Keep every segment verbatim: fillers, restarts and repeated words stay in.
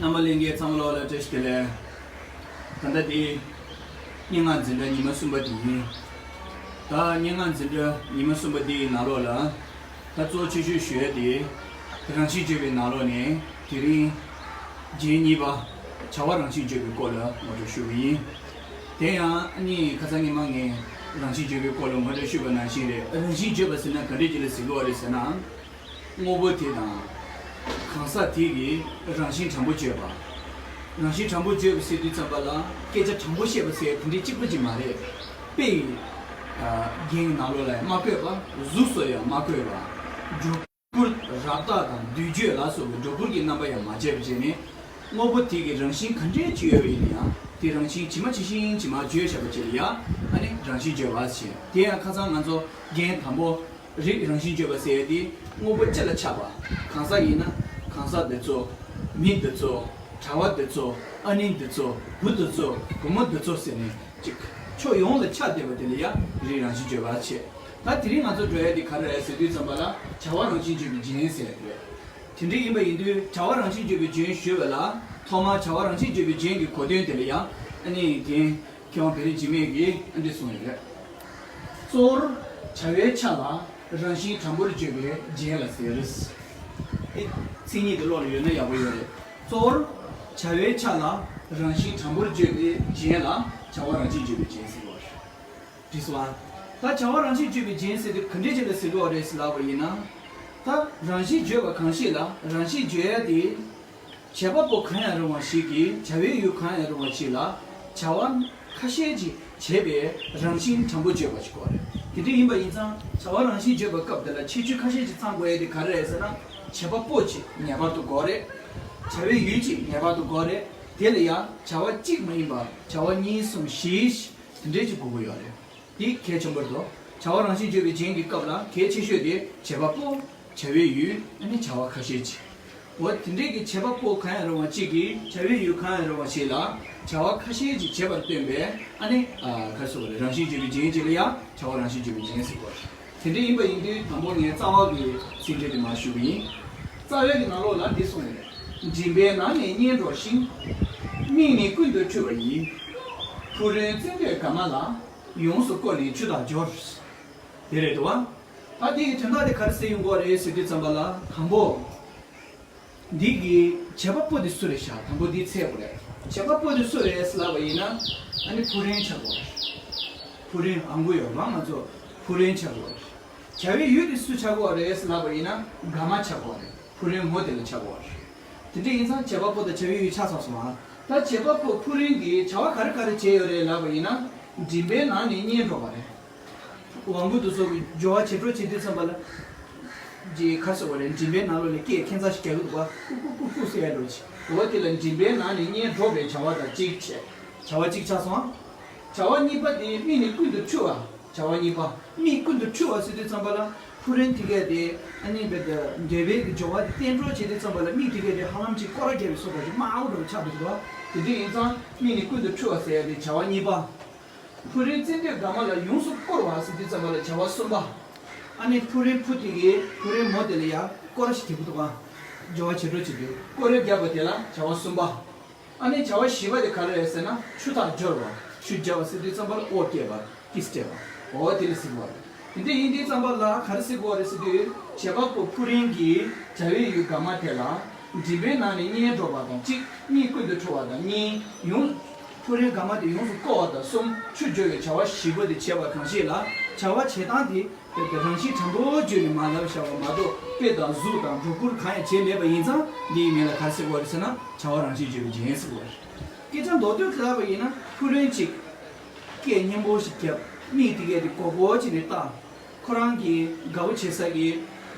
རྣམ་པ་ལྷན་རྒྱས་ཚང་མ་ལོགས་ལ་བཀྲ་ཤིས་བདེ་ལེགས། ད་ལྟ་འདི་སྙན་ངག་འཛིན་གྲྭ་ཉི་མ་གསུམ་པ་དེ་ཡིན། ད་སྙན་ངག་འཛིན་གྲྭ་ཉི་མ་གསུམ་པ་འདིའི་ནང་ལོགས་ལ་ད་གཙོ་ཆེ་ཤོས་ཞུ་ཡ་དེ་རང་བཞིན་བརྗོད་པའི་ནང་ལོགས་ནས་དེ་རིང་རྒྱན་གཉིས་པ་བྱ་བ་རང་བཞིན་བརྗོད་པའི་སྐོར་ལ་ངོ་སྤྲོད་ཞུ་གི་ཡིན། དེ་ཡང་ཨ་ནི་ཁ་སང་ཉི་མ་ངས་རང་བཞིན་བརྗོད་པའི་སྐོར་ལ་ངོ་སྤྲོད་ཞུས་པ་ནང་བཞིན་རེད། རང་བཞིན་བརྗོད་པ་ཟེར་ན་ག་འདྲས་ཅིག་ལ་ཟེར་གི་ཡོད་རེད་ཟེར་ན། དངོས་པོ་དེ་དང་གང་ཟག་དེ་གི་རང་བཞིན་དྲང་པོ་བརྗོད་པ། རང་བཞིན་དྲང་པོ་བརྗོད་པ་ཟེར་དུས་ཙམ་པ་ལ་སྐད་ཆ་དྲང་པོ་བཤད་པ་ཟེར་དེ་འདྲའི་གཅིག་པ་གཅིག་མ་རེད། དཔེ་ཡི་རྒྱན་གྱི་ནང་ལོགས་ལ་ཡང་མ་བཀོད་པ། གཟུགས་སུ་ཡང་མ་བཀོད་པ། སྒྲོ་སྐུར་རབ་བཏགས་དང་བསྡུས་བརྗོད་ལ་སོགས་པའི་སྒྲོ་སྐུར་གྱི་རྣམ་པ་ཡང་མ་བྱས་པ་བྱས་ནས། དངོས་པོ་དེ་གི་རང་བཞིན་ག་འདྲས་ཅིག་ཡོད་པ་ཡིན་ན་ཡང་དེ་རང་བཞིན་ཇི་མ་ཇི་བཞིན་ཇི་མ་བརྗོད་བཞག་པ་ཅིག་ལ་ཡང་ཨ་ནི་རང་བཞིན་བརྗོད་པ་ཟེར། དེ་ཡང་ཁ་སང་ང་ཚོ་རྒྱན་དང་པོ། རིགས་རང་བཞིན་བརྗོད་པ་ཟེར་ཡ་དེ་དངོས་པོ་སྤྱི་ལ་ཁྱབ་པ། གང་ཟག་ཡིན་ན་གང་ཟག་འདི་ཚོ། མི་འདི་ཚོ། གྲྭ་བ་འདི་ཚོ། ཨ་ནེ་འདི་ཚོ། བུ་འདི་ཚོ། བུ་མོ་འདི་ཚོ་ཟེར་ནས་ཅིག་ཕྱོགས་ཡོངས་ལ་ཁྱབ་བསྡད་པ་དེ་ལ་ཡང་རིགས་རང་བཞིན་བརྗོད་པ་བྱེད། ད་དེ་རིང་ང་ཚོ་འགྲོ་ཡ་དེ་ག་རེ་རེད་ཟེར་དུས་ཙམ་པ་ལ་བྱ་བ་རང་བཞིན་བརྗོད་པའི་རྒྱན་ཟེར་ཡ་དེ་རེད། དེ་འདྲ་ཡིན་པ་ཡིན་དུས་བྱ་བ་རང་བཞིན་བརྗོད་པའི་རྒྱན་ཞུས་པ་ལ་ཐོག་མར་བྱ་བ་རང་བཞིན་བརྗོད་པའི་རྒྱན་གྱི་གོ་དོན་དེ་ལ་ཡང་ཨ་ནེ་རྒན་མཁས་དབང་བེ་རི་འཇིགས་མེད་ཀྱིས་ཨ་འདྲ་གསུངས་ཡོད་རེད། གཙོ་བོར་བྱ་བའི་ཆ་ལ་རང་བཞིན་དྲང་པོར་བརྗོད་པའི་རྒྱན་ལ་ཟེར། དེ་མཚན་ཉིད་དེ་བློ་ལ་ཡོད་ན་ཡག་པོ་ཡོད་རེད། གཙོ་བོར་བྱ་བའི་ཆ་ལ་རང་བཞིན་དྲང་པོར་བརྗོད་པའི་རྒྱན་ལ་བྱ་བ་རང་བཞིན་བརྗོད་པའི་རྒྱན་ཟེར་བ་རེད། འགྲིག་སོང་ཨ། ད་བྱ་བ་རང་བཞིན་བརྗོད་པའི་རྒྱན་ཟེར་དུས་ག་འདྲས་ཅིག་ལ་ཟེར་གི་ཡོད་རེད་ཟེར་ལབ་པ་ཡིན་ན། ད་རང་བཞིན་བརྗོད་པ་གང་ཞིག་ལ་རང་བཞིན་བརྗོད་ཡ་དེ། བྱེད་པ་པོ་གང་ཡང་རུང་བ་ཞིག་གིས་བྱ་བའི་ཡུལ་གང་ཡང་རུང་བ་ཞིག་ལ་བྱ་བ་ཁ་ཤས་ཅིག་བྱེད་པའི་རང་བཞིན་དྲང་པོ་བརྗོད་པ་ཞིག་དགོས་རེད། དེ་འདྲ་ཡིན་པ་ཡིན་ཙང་བྱ་བ་རང་བཞིན་བརྗོད་པའི་སྐབས་དེ་ལ་ཁྱད་ཆོས་ཁ་ཤས་ཅིག་ཚང་དགོས་ཡ་དེ་ག་རེ་རེད་ཟེར་ན། བྱེད་པ་པོ་ཅིག་ངེས་པར་དུ་དགོས་རེད། བྱ་བའི་ཡུལ་ཅིག་ངེས་པར་དུ་དགོས་རེད། དེ་ལ་ཡང་བྱ་བ་གཅིག་མ་ཡིན་པར་བྱ་བ་གཉིས་གསུམ་བཞི་དེ་འདྲས་ཅིག་དགོས་ཀྱི་ཡོད་རེད། འདི་གལ་ཆེན་པོ་རེད་དོ། བྱ་བ་རང་བཞིན་བརྗོད་པའི་རྒྱན་གྱི་སྐབས་ལ་གལ་ཆེ་ཤོས་དེ་བྱེད་པ་པོ། བྱ་བའི་ཡུལ། ཨ་ནི་བྱ་བ་ཁ་ཤས་ཅིག་འོ་དེ་འདྲས་ཀྱི་བྱེད་པ་པོ་གང་ཡང་རུང་བ་གཅིག་གིས་བྱ་བའི་ཡུལ་གང་ཡང་རུང་བ་ཞིག་ལ་བྱ་བ་ཁ་ཤས་ཅིག་བྱེད་པར་སྟོན་པའི་ཨ་ནི་ཨ་ག་རེ་ཟེར་དགོས་རེད། རང་བཞིན་བརྗོད་པའི་རྒྱན་ཅིག་ལ་ཡང་བྱ་བ་རང་བཞིན་བརྗོད་པའི་རྒྱན་ཟེར་དགོས་རེད། དེ་འདྲས་ཡིན་པ་ཡིན་དུས་དང་པོ་ངས་རྩ་བ་གི་ཚིག་འགྲེལ་དེ་མར་ཞུ་གི་ཡིན། རྩ་བའི་གི་ནང་ལོགས་ལ་འདི་གསུངས་ཡོད་རེད། མགྲིན་པའི་ནང་ནས་སྙན་སྒྲོགས་ཤིང་། མིག་ནི་ཀུན་ཏུ་འཁྲུལ་བ་ཡིས། ཕུག་རོན་བཙན་འདོད་དགའ་མ་ལ། ཡོངས་སུ་བསྐོར་ནས་ཆུ་དག་སྦྱོར། དེ་རེད་དོ། ད་དེ་ཡི་དོན་དག་དེ་ག་རེ་ཟེར་ཡོང་གི་ཡོད་རེད་ཟེར་དུས་ཙམ་པ་ལ་དང་པོ། འདི་གི་བྱེད་པ་པོ་དེ་སུ་རེད་ཤག་དང་པོ་འདི་འཚོལ་དགོས་རེད། བྱེད་པ་པོ་དེ་སུ་རེད་ཟེར་ལབ་པ་ཡིན་ན། ཨ་ནི་ཕུག་རོན་ཆགས་དགོས་རེད། ཕུག་རོན་ཨང་གུ་ཡོད་པ་ང་ཚོ་ཕུག་རོན་ཆགས་དགོས་རེད། བྱ་བའི་ཡུལ་དེ་སུ་ཆགས་དགོས་རེད་ཟེར་ལབ་པ་ཡིན་ན་དགའ་མ་ཆགས་དགོས་རེད། ཕུག་རོན་མོ་དེ་ལ་ཆགས་དགོས་རེད། དེ་འདྲ་ཡིན་ཙང་བྱེད་པ་པོ་དང་བྱ་བའི་ཡུལ་ཆགས་ཚར་སོང་ཨ། ད་བྱེད་པ་པོ་ཕུག་རོན་གྱིས་བྱ་བ་ག་རེ་ག་རེ་བྱས་ཡོད་རེད་ལབ་པ་ཡིན་ན། མགྲིན་པའི་ནང་ནས་སྙན་སྒྲོག་པ་རེད། དབང་པོ་དེ་ཚོ་གི་སྦྱོར་བ་བྱེད་འགྲོ་བྱེད་དུས་ཙམ་པ་ལ། ཅིག་ག་རེ་ཟེར་དགོས་རེད། མགྲིན་པའི་ནང་ལོགས་ལ་སྐད་ཁྱད་མཚར་ཞིག་རྒྱག་གི་འདུག་པ། ཀུ་ཀུ་ཀུ་ཀུ་ཟེར་ཡ་འགྲོ་ཅིག་འོ་དེ་ལ་མགྲིན་པའི་ནང་ནས་སྙན་སྒྲོག་པའི་བྱ་བ་དང་གཅིག་བྱས། བྱ་བ་གཅིག་ཆགས་སོང་ཨ། བྱ་བ་གཉིས་པ་དེ་མིག་ནི་ཀུན་ཏུ་འཁྲུལ་བ། བྱ་བ་གཉིས་པ། མིག་ཀུན་ཏུ་འཁྲུལ་བ་ཟེར་དུས་ཙམ་པ་ལ། ཕུག་རོན་དེ་གས་དེ་ཨ་ནི་བེ་ད་འབྲེལ་བའི་གི་སྦྱོར་བ་དེ་བསྟན་འགྲོ་བྱེད་དུས་ཙམ་པ་ལ་མིག་དེ་གས་དེ་ཧ་ལམ་ཅིག་སྐོར་ར་བརྒྱབ་པའི་བཟོ་འདྲ་ཞིག་དམར་པོ་འདྲ་པོ་ཆགས་འདུག་པ། དེ་འདྲ་ཡིན་ཙང་མིག་ནི་ཀུན་ཏུ་འཁྲུལ་བ་ཟེར་ཡ་དེ་བྱ་བ་གཉིས་པ། ཕུག་རོན་བཙན་འདོད་དགའ་མ་ལ་ཡོངས་སུ་བསྐོར་བ་ཟེར་དུས་ཙམ་པ་ལ་བྱ་བ་གསུམ་པ། ཨ་ནི་ཕུག་རོན་བུ་དེ་གིས་ཕུག་རོན་མོ་དེ་ལ་ཡ་སྐོར་ར་ཞིག་རྒྱག་གི་འདུག་ག་སྦྱོར་བ་བྱེད་འགྲོ་བྱེད་དུས་སྐོར་ར་བརྒྱབ་པ་དེ་ལ་བྱ་བ་གསུམ་པ། ཨ་ནི་བྱ་བ་བཞི་པ་དེ་ག་རེ་རེད་ཟེར་ན་ཆུ་དག་སྦྱོར་བ། ཆུ་སྦྱར་བ་ཟེར་དུས་ཙམ་པ་ལ་ཨོ་སྐྱེས་པ། ཀིས་སྤྲད་པ། འོ་དེ་ལ་ཟེར་གི་ཡོད་རེད། དེ་འདྲ་ཡིན་དུས་ཙམ་པ་ལ་ག་རེ་ཟེར་གི་ཡོད་རེད་ཟེར་དུས་བྱེད་པ་པོ་ཕུག་རོན་གྱིས་བྱ་བའི་ཡུལ་དགའ་མ་དེ་ལ་མགྲིན་པའི་ནང་ནས་སྙན་སྒྲོག་པ་དང་གཅིག་གཉིས་ཀུན་ཏུ་འཁྲུལ་བ་དང་གཉིས་ཡོངས། ཕུག་རོན་དགའ་མ་དེ་ཡོངས་སུ་བསྐོར་བ་དང་གསུམ་ཆུ་སྦྱོར་བའི་བྱ་བ་བཞི་པོ་དེ་བྱས་པ་གང་ཞིག་ལ་བྱ་བ་བྱེད་སྟངས་དེ། དེ་རང་བཞིན་དྲང་པོ་བརྗོད་ནས་མ་ལབ་བཞག་པ་མ་གཏོགས་དཔེ་དང་གཟུགས་དང་སྒྲོ་སྐུར་གང་ཡང་བྱས་མེད་པ་ཡིན་ཙང་འདིའི་མིང་ལ་ག་རེ་ཟེར་དགོས་རེད་ཟེར་ན་བྱ་བ་རང་བཞིན་བརྗོད་པའི་རྒྱན་ཟེར་དགོས་རེད། སྐད་ཆ་མདོར་བསྡུས་ལབ་པ་ཡིན་ན་ཕུག་རོན་གཅིག་སྐད་སྙན་པོ་ཞིག་བརྒྱབ། མིག་དེ་གས་དེ་མགོ་སྐོར་བྱས་ནས་བལྟ། ཁོ་རང་གི་དགའ་པོ་བྱེད་ས་གི་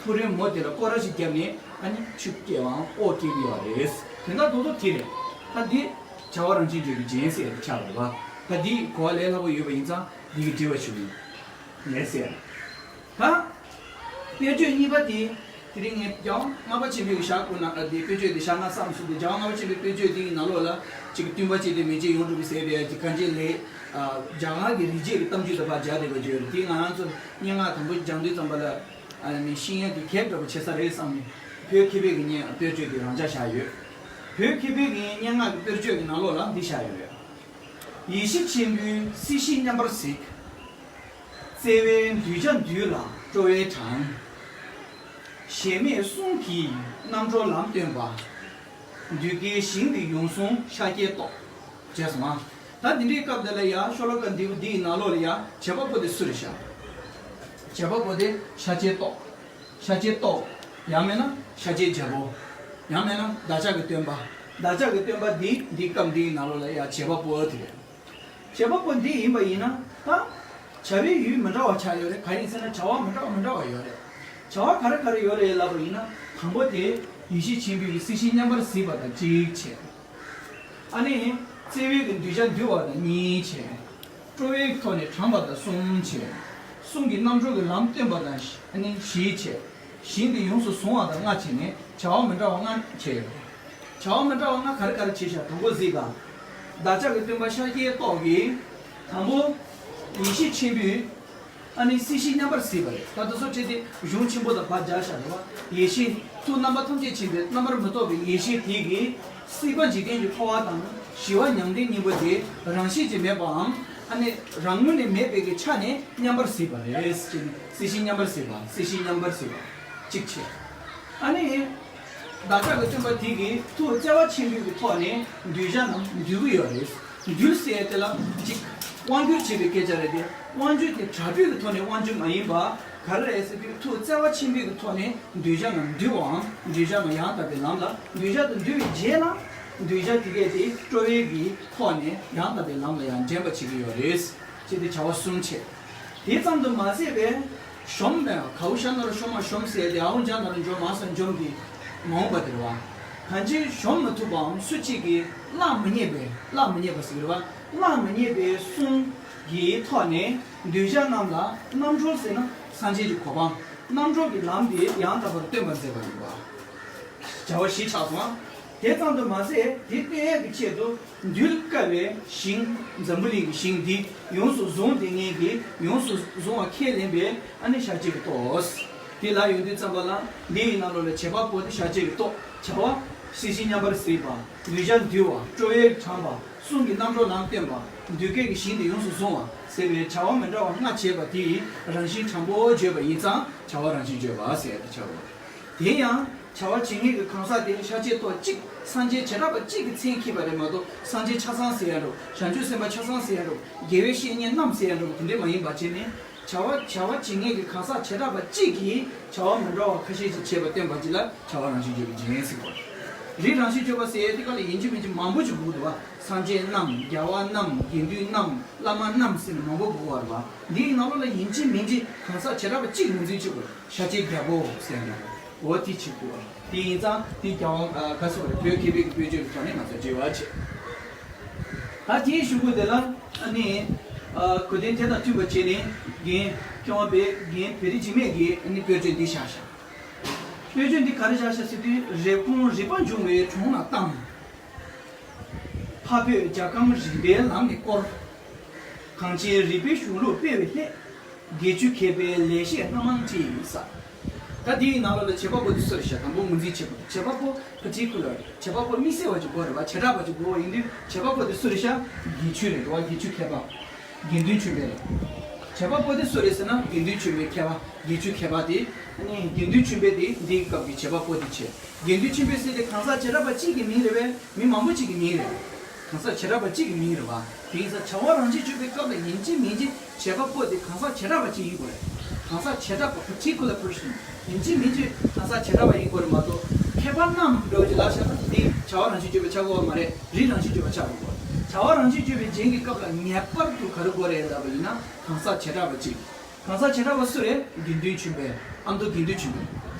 ཕུག་རོན་མོ་དེ་ལ་སྐོར་ར་ཞིག་བརྒྱབ་ནས་ཨ་ནི་ཆུ་སྐྱེལ་བའམ་ཨོ་སྐྱེལ་གི་ཡོད་རེད། དེ་འདྲ་མདོར་བསྡུས་དེ་རེད། ད་འདི་བྱ་བ་རང་བཞིན་བརྗོད་པའི་རྒྱན་ཟེར་ཡ་དེ་ཆགས་པ་རེད་པ། ད་འདི་གོ་བ་ལས་སླ་པོ་ཡོད་པ་ཡིན་ཙང་འདི་གི་འགྲེལ་བ་ཞུ་གི་ཡིན། ལགས་སེ། ད། དཔེར་བརྗོད་གཉིས་པ་དེ། དེ་རིང་ངས་རྒྱལ་བ་ལྔ་པ་ཆེན་པོའི་ཞག་ཀུན་ན་དེ་དཔེར་བརྗོད་དེ་ཞག་ལྔ་བསམ་སོང་སྟེ་རྒྱལ་བ་ལྔ་པ་ཆེན་པོའི་དཔེར་བརྗོད་དེའི་ནང་ལོགས་ལ་ཅིག་བསྟུན་པ་བྱས་ཏེ་མེ་ལྕེ་ཡོངས་གྲུབ་པའི་ཟེར་བའི་དེ་གང་ཅི་ལས། རྒྱ་གར་གྱི་རིག་བྱེད་ཀྱི་གཏམ་རྒྱུད་དང་ཕར་སྦྱར་བསྡད་པ་བརྗོད་རེད། དེ་ང་རང་ཚོ་སྙན་ངག་དང་པོ་སྦྱང་དུས་ཙམ་པ་ལ། ཨ་ནི་ཤེས་ཡོན་གྱི་གེབ་འདྲ་པོ་ཆེ་ས་རེད་བསམ་ནས་བོད་མཁས་པའི་གི་སྙན་དཔེར་བརྗོད་དེ་རང་འཇགས་བཞག་ཡོད། བོད་མཁས་པའི་གི་སྙན་ངག་གི་དཔེར་བརྗོད་ཀྱི་ནང་ལོགས་ལ་འདི་བཞག་ཡོད་རེད། ཡེ་ཤེས་ཆེན་པོའི་སྲིད་ཞི་མཉམ་པར་གཟིགས། བརྩེ་བའི་གདུལ་བྱ་འདུལ་ལ་སྤྲོ་བས་དྲངས། གཞལ་མེད་གསུང་གི་རྣམ་གྲོལ་ལམ་སྟོན་པ། འདུལ་དཀའི་ཞིང་འདི་ཡོངས་བཟུང་ཤཱཀྱའི་ཏོག་བྱས་སོང་ང་། ད་འདི་འདྲའི་སྐབས་འདི་ལ་ཡང་ཤོ་ལོ་ཀ་འདི་འདིའི་ནང་ལོགས་ལ་ཡང་བྱེད་པ་པོ་དེ་སུ་རེད་ཤག་བྱེད་པ་པོ་དེ་ཤཱཀྱའི་ཏོག་ཤཱཀྱའི་ཏོག་ཡང་མིན་ན་ཤཱཀྱའི་རྒྱལ་པོ། ཡང་མིན་ན་བདག་ཅག་གི་སྟོན་པ། བདག་ཅག་གི་སྟོན་པ་འདི་འདིའི་སྐབས་འདིའི་ནང་ལོགས་ལ་ཡང་བྱེད་པ་པོ་དེ་རེད། བྱེད་པ་པོ་འདི་ཡིན་པ་ཡིན་ན་ད། བྱ་བའི་ཡུལ་མི་འདྲ་བ་ཆགས་ཡོད་རེད། གང་ཡིན་ཟེར་ན་བྱ་བ་མི་འདྲ་བ་མི་འདྲ་བ་ཡོད་རེད། བྱ་བ་ག་རེ་ག་རེ་ཡོད་རེད་ལབ་པ་ཡིན་ན། དང་པོ་དེ་ཡེ་ཤེས་ཆེན་པོའི་གི་སྲིད་ཞི་མཉམ་པར་གཟིགས་པ་དང་གཅིག་བྱས། ཨ་ནི། བརྩེ་བའི་གི་གདུལ་བྱ་འདུལ་བ་དང་གཉིས་བྱས། སྤྲོ་བའི་ཐོག་ནས་དྲངས་པ་དང་གསུམ་བྱས། གསུང་གི་རྣམ་གྲོལ་གྱི་ལམ་སྟོན་པ་དང་ཨ་ནི་བཞི་བྱས། ཞིང་དེ་ཡོངས་སུ་བཟུང་བ་དང་ལྔ་བྱས་ནས་བྱ་བ་མི་འདྲ་བ་ལྔ་བྱས་ཡོད། བྱ་བ་མི་འདྲ་བ་ལྔ་ག་རེ་ག་རེ་བྱས་ཤག་དང་པོ་གཟིགས་པ། བདག་ཅག་གི་སྟོན་པ་ཤཱཀྱའི་ཏོག་གིས། དང་པོ། ཡེ་ཤེས་ཆེན་པོས། ཨ་ནི་སྲིད་ཞི་མཉམ་པར་གཟིགས་པ་རེད། ད་དེ་ཚོ་བྱས་ཏེ་གཞུང་ཆེན་པོ་དང་བར་སྦྱར་བཞག་རེད་བ། ཡེ་ཤེས་ཐུགས་རྣམ་པ་ཐམས་ཅད་མཁྱེན་པའི་རྣམ་པར་མི་རྟོག་པའི་ཡེ་ཤེས་དེ་གིས་སྲིད་པ་འཇིག་རྟེན་གྱི་འཁོར་བ་དང་ཞི་བ་མྱང་འདས་གཉིས་པོ་དེ་རང་བཞིན་གྱིས་མེད་པའམ་ཨ་ནི་རང་ངོས་ནས་མེད་པའི་གི་ཆ་ནས་མཉམ་པར་གཟིགས་པ་རེད། ཅེས་ནི་སྲིད་ཞི་མཉམ་པར་གཟིགས་པ། སྲིད་ཞི་མཉམ་པར་གཟིགས་པ། གཅིག་བྱས། ཨ་ནི། བདག་ཅག་གི་སྟོན་པ་དེ་གིས་ཐུགས་བརྩེ་བ་ཆེན་པོའི་གི་ཐོག་ནས་གདུལ་བྱ་རྣམས་འདུལ་གྱི་ཡོད་རེད། འདུལ་ཟེར་དེ་ལ་གཅིག་དབང་སྒྱུར་བྱེད་པའི་སྐད་ཆ་རེད་དེ། དབང་སྒྱུར་དེ་དྲག་པོའི་གི་ཐོག་ནས་དབང་སྒྱུར་མ་ཡིན་པ། ག་རེ་རེད་ཟེར་དུས་ཐུགས་བརྩེ་བ་ཆེན་པོའི་གི་ཐོག་ནས་གདུལ་བྱ་རྣམས་འདུལ་བའམ་གདུལ་བྱ་རྣམས་ཡང་དག་པའི་ལམ་ལ། གདུལ་བྱ་དེ་འདུལ་བའི་རྗེས་ལ་གདུལ་བྱ་དེ་གས་དེ་སྤྲོ་བའི་གི་ཐོག་ནས་ཡང་དག་པའི་ལམ་ལ་ཡང་འདྲེན་པ་བྱེད་ཀྱི་ཡོད་རེད། ཅེས་དེ་བྱ་བ་གསུམ་བྱས། དེ་ཙམ་དུ་མ་ཟད་པའི་གཞོམ་པའི་གའུ་ཤ་ན་རུ་ཤོ་མ་གཞོམ་ཟེར་ཏེ། ཨའུ་ཇ་ན་རུ་འཇོམ་མ་ས་འཇོམ་གྱི་མ་འོངས་པ་དེ་རེད་བ། གང་ཅི་གཞོམ་མི་ཐུབ་པའམ་སུ་གཅིག་གིས་གླགས་མི་རྙེད་པའི། གླགས་མི་རྙེད་པ་ཟེར་གྱི་རེད་བ། གླགས་མི་རྙེད་པའི་གསུང་གི་ཐོག་ནས་གདུལ་བྱ་རྣམས་ལ་རྣམ་གྲོལ་ཟེར་ན་སངས་རྒྱས་ཀྱི་གོ་འཕང་། རྣམ་གྲོལ་གྱི་ལམ་དེ་ཡང་དག་པར་སྟོན་པར་མཛད་པ་ཡིན་པ། བྱ་བ་བཞི་ཆགས་སོང་ཨ། དེ་ཙམ་དུ་མ་ཟད་དེ་སྟོན་ཡས་ཀྱི་ཆེད་དུ་འདུལ་དཀའ་བའི་ཞིང་། འཛམ་བུ་གླིང་གི་ཞིང་འདི་ཡོངས་སུ་བཟུང་སྟེ་ངེད་ཀྱིས་ཡོངས་སུ་བཟུང་བ་ཁས་ལེན་པའི་ཨ་ནི་ཤཱཀྱའི་གི་ཏོག་དེ་ལ་ཡོང་དུས་ཙམ་པ་ལ། འདི་ཡི་ནང་ལོགས་ལ་བྱེད་པ་པོ་དེ་ཤཱཀྱའི་གི་ཏོག་བྱ་བ་སྲིད་ཞི་མཉམ་པར་གཟིགས་པ། གདུལ་བྱ་འདུལ་བ། སྤྲོ་བས་དྲངས་པ། གསུང་གི་རྣམ་གྲོལ་ལམ་སྟོན་པ། འདུལ་དཀའི་གི་ཞིང་དེ་ཡོངས་སུ་བཟུང་བ་ཟེར་བའི་བྱ་བ་མི་འདྲ་བ་ལྔ་བྱས་པ་དེ་ཡི་རང་བཞིན་དྲང་པོ་བརྗོད་པ་ཡིན་ཙང་བྱ་བ་རང་བཞིན་བརྗོད་པ་ཟེར་ཡ་དེ་ཆགས་ཡོད། དེ་ཡང་བྱ་བ་བྱེད་མཁན་གྱི་གང་ཟག་དེ་ཤཱཀྱའི་ཏོག་གཅིག་སངས་རྒྱས་བྱེ་བྲག་པ་གཅིག་གི་མཚན་འཁྱེར་བ་རེད་མ་གཏོགས། སངས་རྒྱས་ཆ་ཚང་ཟེར་ཡ་འགྲོ། བྱང་ཆུབ་སེམས་དཔའ་ཆ་ཚང་ཟེར་ཡ་འགྲོ། དགེ་བའི་བཤེས་གཉེན་རྣམས་ཟེར་ཡ་འགྲོ། དེ་འདྲས་མ་ཡིན་པ་བྱས་ནས། བྱ་བ་བྱ་བ་བྱེད་མཁན་གྱི་གང་ཟག་བྱེ་བྲག་པ་གཅིག་གིས་བྱ་བ་མི་འདྲ་བ་ཁ་ཤས་ཤིག་བྱས་པ་བསྟན་པ་གཅིག་ལ་བྱ་བ་རང་བཞིན་བརྗོད་པའི་རྒྱན་ཟེར་གོ། རིགས་རང་བཞིན་བརྗོད་པ་ཟེར་ཡ་དེ་ག་ལ་ཡིན་གཅིག་མིན་གཅིག་མང་པོ་ཞིག་དགོས་འདུག་བ། སངས་རྒྱས་རྣམས། རྒྱལ་བ་རྣམས། དགེ་འདུན་རྣམས། བླ་མ་རྣམས་ཟེར་ནས་མང་པོ་དགོས་པ་རེད་བ། འདིའི་ནང་ལོགས་ལ་ཡིན་གཅིག་མིན་གཅིག་གང་ཟག་བྱེ་བྲག་པ་གཅིག་ངོས་འཛིན་བྱེད་དགོས། ཤཱཀྱའི་རྒྱལ་པོ་ཟེར་ནས། འོ་དེ་བྱེད་དགོས་པ། དེ་ཡིན་ཙང་དེ་རྒྱལ་དབང་ག་སོགས་རེད། བོད་མཁས་པའི་དཔེ་བརྗོད་ཀྱི་ཐོག་ནས་ང་ཚོ་འབྲེལ་བ་བྱེད། ད་དེའི་གཞུག་གུ་དེ་ལ་ཨ་ནི། གོ་དོན་དེ་དང་མཐུན་པ་བྱས་ནས་རྒན་མཁས་དབང་པའི་རྒན་བེ་རི་འཇིགས་མེད་ཀྱིས་ཨ་ནི་དཔེ་བརྗོད་འདི་བཞག་བཞག་དཔེ་བརྗོད་འདི་ག་རེ་བཞག་བཞག་ཟེར་དུས། རེབ་གོང་རིག་པ་འབྱུང་བའི་གྲོང་ན་བལྟམས། འཕགས་བོད་རྒྱལ་ཁམས་རིག་པའི་ལམ་ནས་བསྐོར། གངས་ཅན་རིག་པའི་གཞུང་ལུགས་སྤེལ་བའི་སླད། དགེ་བཅུ་མཁས་པའི་ལེགས་བཤད་སྣ་མང་ཅིག་ཟེར། ད་འདིའི་ནང་ལོགས་ལ་བྱེད་པ་པོ་དེ་སུ་རེད་ཤག་དང་པོ་ངོས་འཛིན་བྱེད་པ། བྱེད་པ་པོ་particular། བྱེད་པ་པོ་དམིགས་བསལ་བ་ཅིག་དགོས་རེད་བ། བྱེ་བྲག་པ་ཅིག་དགོས་པ་ཡིན་དུས་བྱེད་པ་པོ་དེ་སུ་རེད་ཤག་དགེ་བཅུ་རེད་བ། དགེ་བཅུ་མཁས་པ། དགེ་འདུན་ཆོས་འཕེལ་རེད། བྱེད་པ་པོ་དེ་སུ་རེད་ཟེར་ན་དགེ་འདུན་ཆོས་འཕེལ་མཁས་པ། དགེ་བཅུ་མཁས་པ་དེ། ཨ་ནི་དགེ་འདུན་ཆོས་འཕེལ་དེ་འདིའི་སྐབས་ཀྱི་བྱེད་པ་པོ་དེ་བྱས། དགེ་འདུན་ཆོས་འཕེལ་ཟེར་དེ་གང་ཟག་བྱེ་བྲག་པ་གཅིག་གི་མིང་རེད་པས། མི་མང་པོ་གཅིག་གི་མིང་རེད། གང་ཟག་བྱེ་བྲག་པ་གཅིག་གི་མིང་རེད་བ། དེ་ཡིན་ཙང་བྱ་བ་རང་བཞིན་བརྗོད་པའི་སྐབས་ལ་ཡིན་གཅིག་མིན་གཅིག་བྱེད་པ་པོ་དེ་གང་ཟག་བྱེ་བྲག་པ་གཅིག་ཡིན་དགོས་རེད། གང་ཟག་བྱེ་བྲག་པ་particular person། ཡིན་གཅིག་མིན་གཅིག་གང་ཟག་བྱེ་བྲག་པ་ཡིན་དགོས་རེད་མ་གཏོགས། མཁས་པ་རྣམས་འདྲ་བོ་ཅིག་ལབ་བཞག་ན་དེ་བྱ་བ་རང་བཞིན་བརྗོད་པ་ཆགས་དགོས་པ་མ་རེད། རིགས་རང་བཞིན་བརྗོད་པ་ཆགས་དགོས་པ། བྱ་བ་རང་བཞིན་བརྗོད་པའི་རྒྱན་གྱི་སྐབས་ལ་ངེས་པར་དུ་ག་རེ་དགོས་རེད་ལབ་པ་ཡིན་ན་གང་ཟག་བྱེ་བྲག་པ་གཅིག་གང་ཟག་བྱེ་བྲག་པ་སུ་རེད། དགེ་འདུན་ཆོས་འཕེལ། ཨ་མདོ་དགེ་འདུན་ཆོས་འཕེལ།